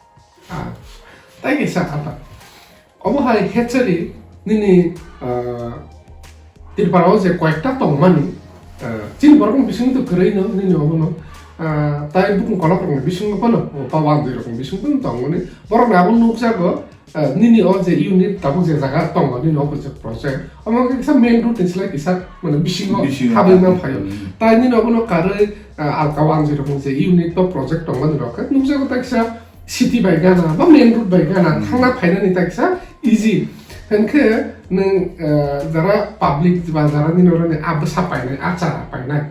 Ah, tai kaisa kha ta. Omo hai hatchery nini, ah, Tripura o je koyekta tongmani, ah, chini borok ni bisingo to kwrwi no nini obo no, ah, tai bukung kolok rok ni bisingo phano, o pa wanjwi rok ni bisingo phano tongmani. Borok ni abo nukjago, ah, nini o je unit tabuk je jaga tongo nini obo je project. Omo khe kisa main road ni slai kisa mane bisingo Bisingo habwi habwi. Man phaio. Hmm. Tai nini obo no karwi, ah, alka wanjwi rok ni je unit ba project tongmani rok khe nukjago tai kisa city bai gana ba main road bai gana Hmm. thangna phainani ta kisa easy. Hwnkhe nwng, eh, jara public ba jara nini oroni a bwsa painai, a chara painai,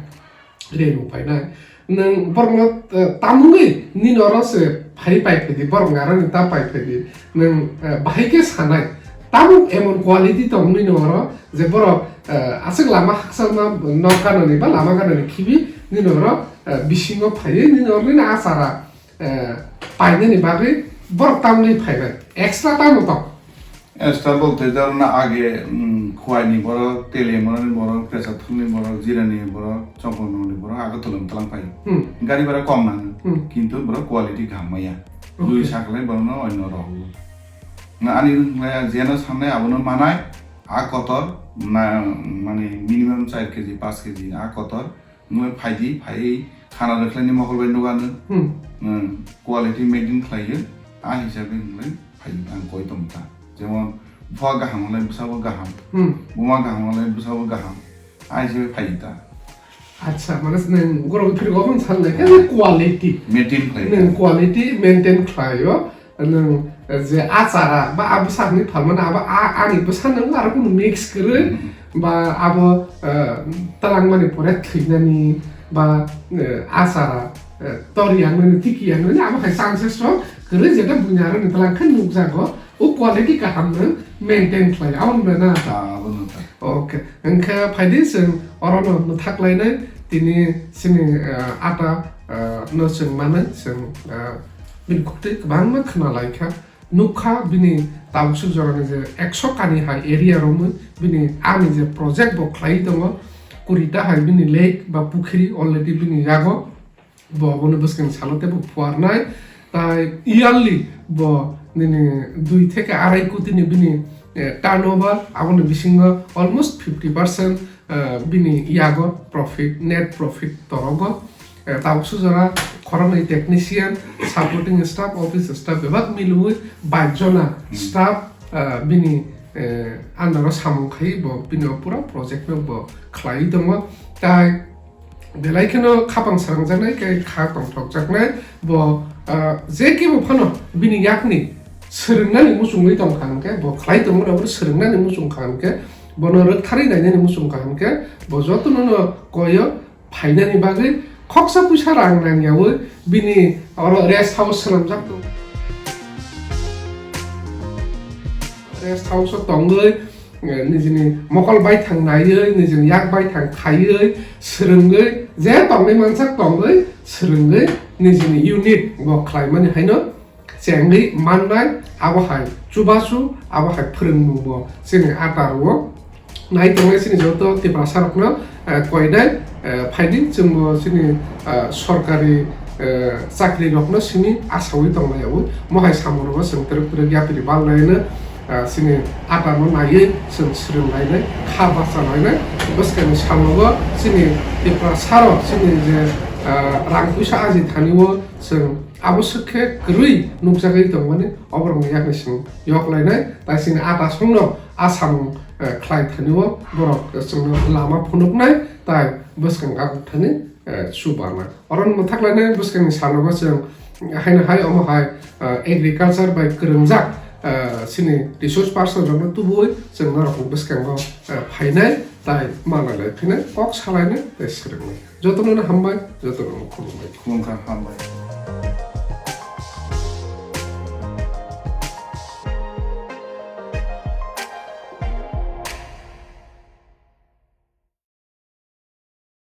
renu painai, nwng borokno, eh, tamungwi nini oro se phai pai phaidi, borok ngarani ta pai phaidi, nwng, eh, bahai khe sanai. Tabuk emon quality tong nini oro je borok, eh, aswk lama hakchalma nok ganani ba lama ganani khibi nini oro, eh, bisingo phaiwi nini oro nini a chara eh, painani bagwi borok tamni phainai, extra tamo tong? Extra bolte jaro na age, mm, Khowai ni borok, Teliamura ni borok, Pesatharmoni borok, Jirani ni borok, Chongkongno ni borok, Agartala ni tlang phai. Hmm. Gari bhara kom nango, Hmm. Kintu borok quality kaham maya. Okay. Lui sakle borok no onno rogo. Na ani wngkhlai jeno sanai abono manai, a kotor, na, mane minimum char kg, panch kg, a kotor, Nwng phaidi, phai khana rwkhlaini mokol bai nukano. Hmm. Nwng quality maintain khlaiyo, a hisabe nwng phai ang koi tong ta. Jemon, bupha kaham wngkhlai bwsabo kaham. Hmm. Buma kaham wngkhlai bwsabo kaham. A hisabe phai ta. Acha, mane nwng gorok phirgo bang sal lai khe quality. Maintain khlai. Nwng quality maintain khlaio. Nwng je a chara ba a bwsakni phalmani abo a, ani bwsa nwng aro kunu mix kwrwi ba abo, eh, twlangmani pore thwinani ba, eh, a chara, eh, tor yangnani, tiki yangnani abo hai chances rok kwrwi, jeta buini aroni twlang khe nukjago, o quality kaham nwng maintain khlai, abo wngna na? Ah, abo nokha. Okay, hwnkhe phaidi chwng orono mwthak lainai tini chini, eh, ata, eh, no chwng manwi chwng, eh, bini khuktwi kwbangma khna lai kha. Nukha bini tabuksu jorani je ekso kani hai area romwi bini ani je project bo khlai tongo, kuri ta hai bini lake ba pukhiri already bini yago, bo abono bwskang salo teibo phuarnai, tai yearly bo nini dui theke arai koti ni bini, eh, turnover, aboni bisingo almost fifty percent, eh, bini yago profit, net profit torogo. Eh, tabuk sujora khoroknwi technician, supporting staff, office staff bebak milwi bais jona Hmm. staff, eh, bini, eh, under o samung khai bo bini o pura project no bo khlai tongo. Tai Belai kheno khapang srangjaknai, khe kha tongthokjaknai, bo, ah, je kibo phano bini yakni swrwngnani muchungwi tongkha hwnkhe, bo khlai tongmani abo swrwngnani muchungkha hwnkhe, bono rwktharwi nainani muchungkha hwnkhe, bo jotono no koyo phainani bagwi khoksa puisa rang nangyawi bini oro rest house swnamjak tongo. Rest house o tongwi, eh, nijini mokol baithang naiwi, nijini yak baithang khaiwi, swrwngwi, je tongwi mansak tongwi, swrwngwi nijini unit bo khlaimani haino chengwi mannai, abo hai chubachu, abo hai phwrwngmung bo chini ata rwo. Nai tongnai chini joto Tiprasa rokno, eh, koinai, eh, phaidi chwngbo chini, eh, sorkari, eh, chakri rokno simi asawi tonglaio. Mohai samungo chwng twrwk twrwk yapri bal laino, eh, chini ata no naiwi chwng swrwng lainai, kha bacha lainai. Bwskangni samungo chini Tiprasa rok chini je, eh, rang puisa aji thani o chwng abo swk khe kwrwi nukjagwi tongmani oborokni yakni chwng yok lainai. Tai chini ata songno asamung, eh, khlai thani o borok chwngno lama phunuknai tai bwskang akhuk thani, eh, chubanai. Oro mwthak lainai bwskangni sanogo chwng haino hai omo hai, eh, agriculture bai kwrwngjak, eh, chini resource person rokno tubui chwng norokni bwskango, eh, phainai tai malai lai phinai kok salainai tai swrwngnai. Jotono no hambai, jotono no khulumbai. Khulumkha, hambai.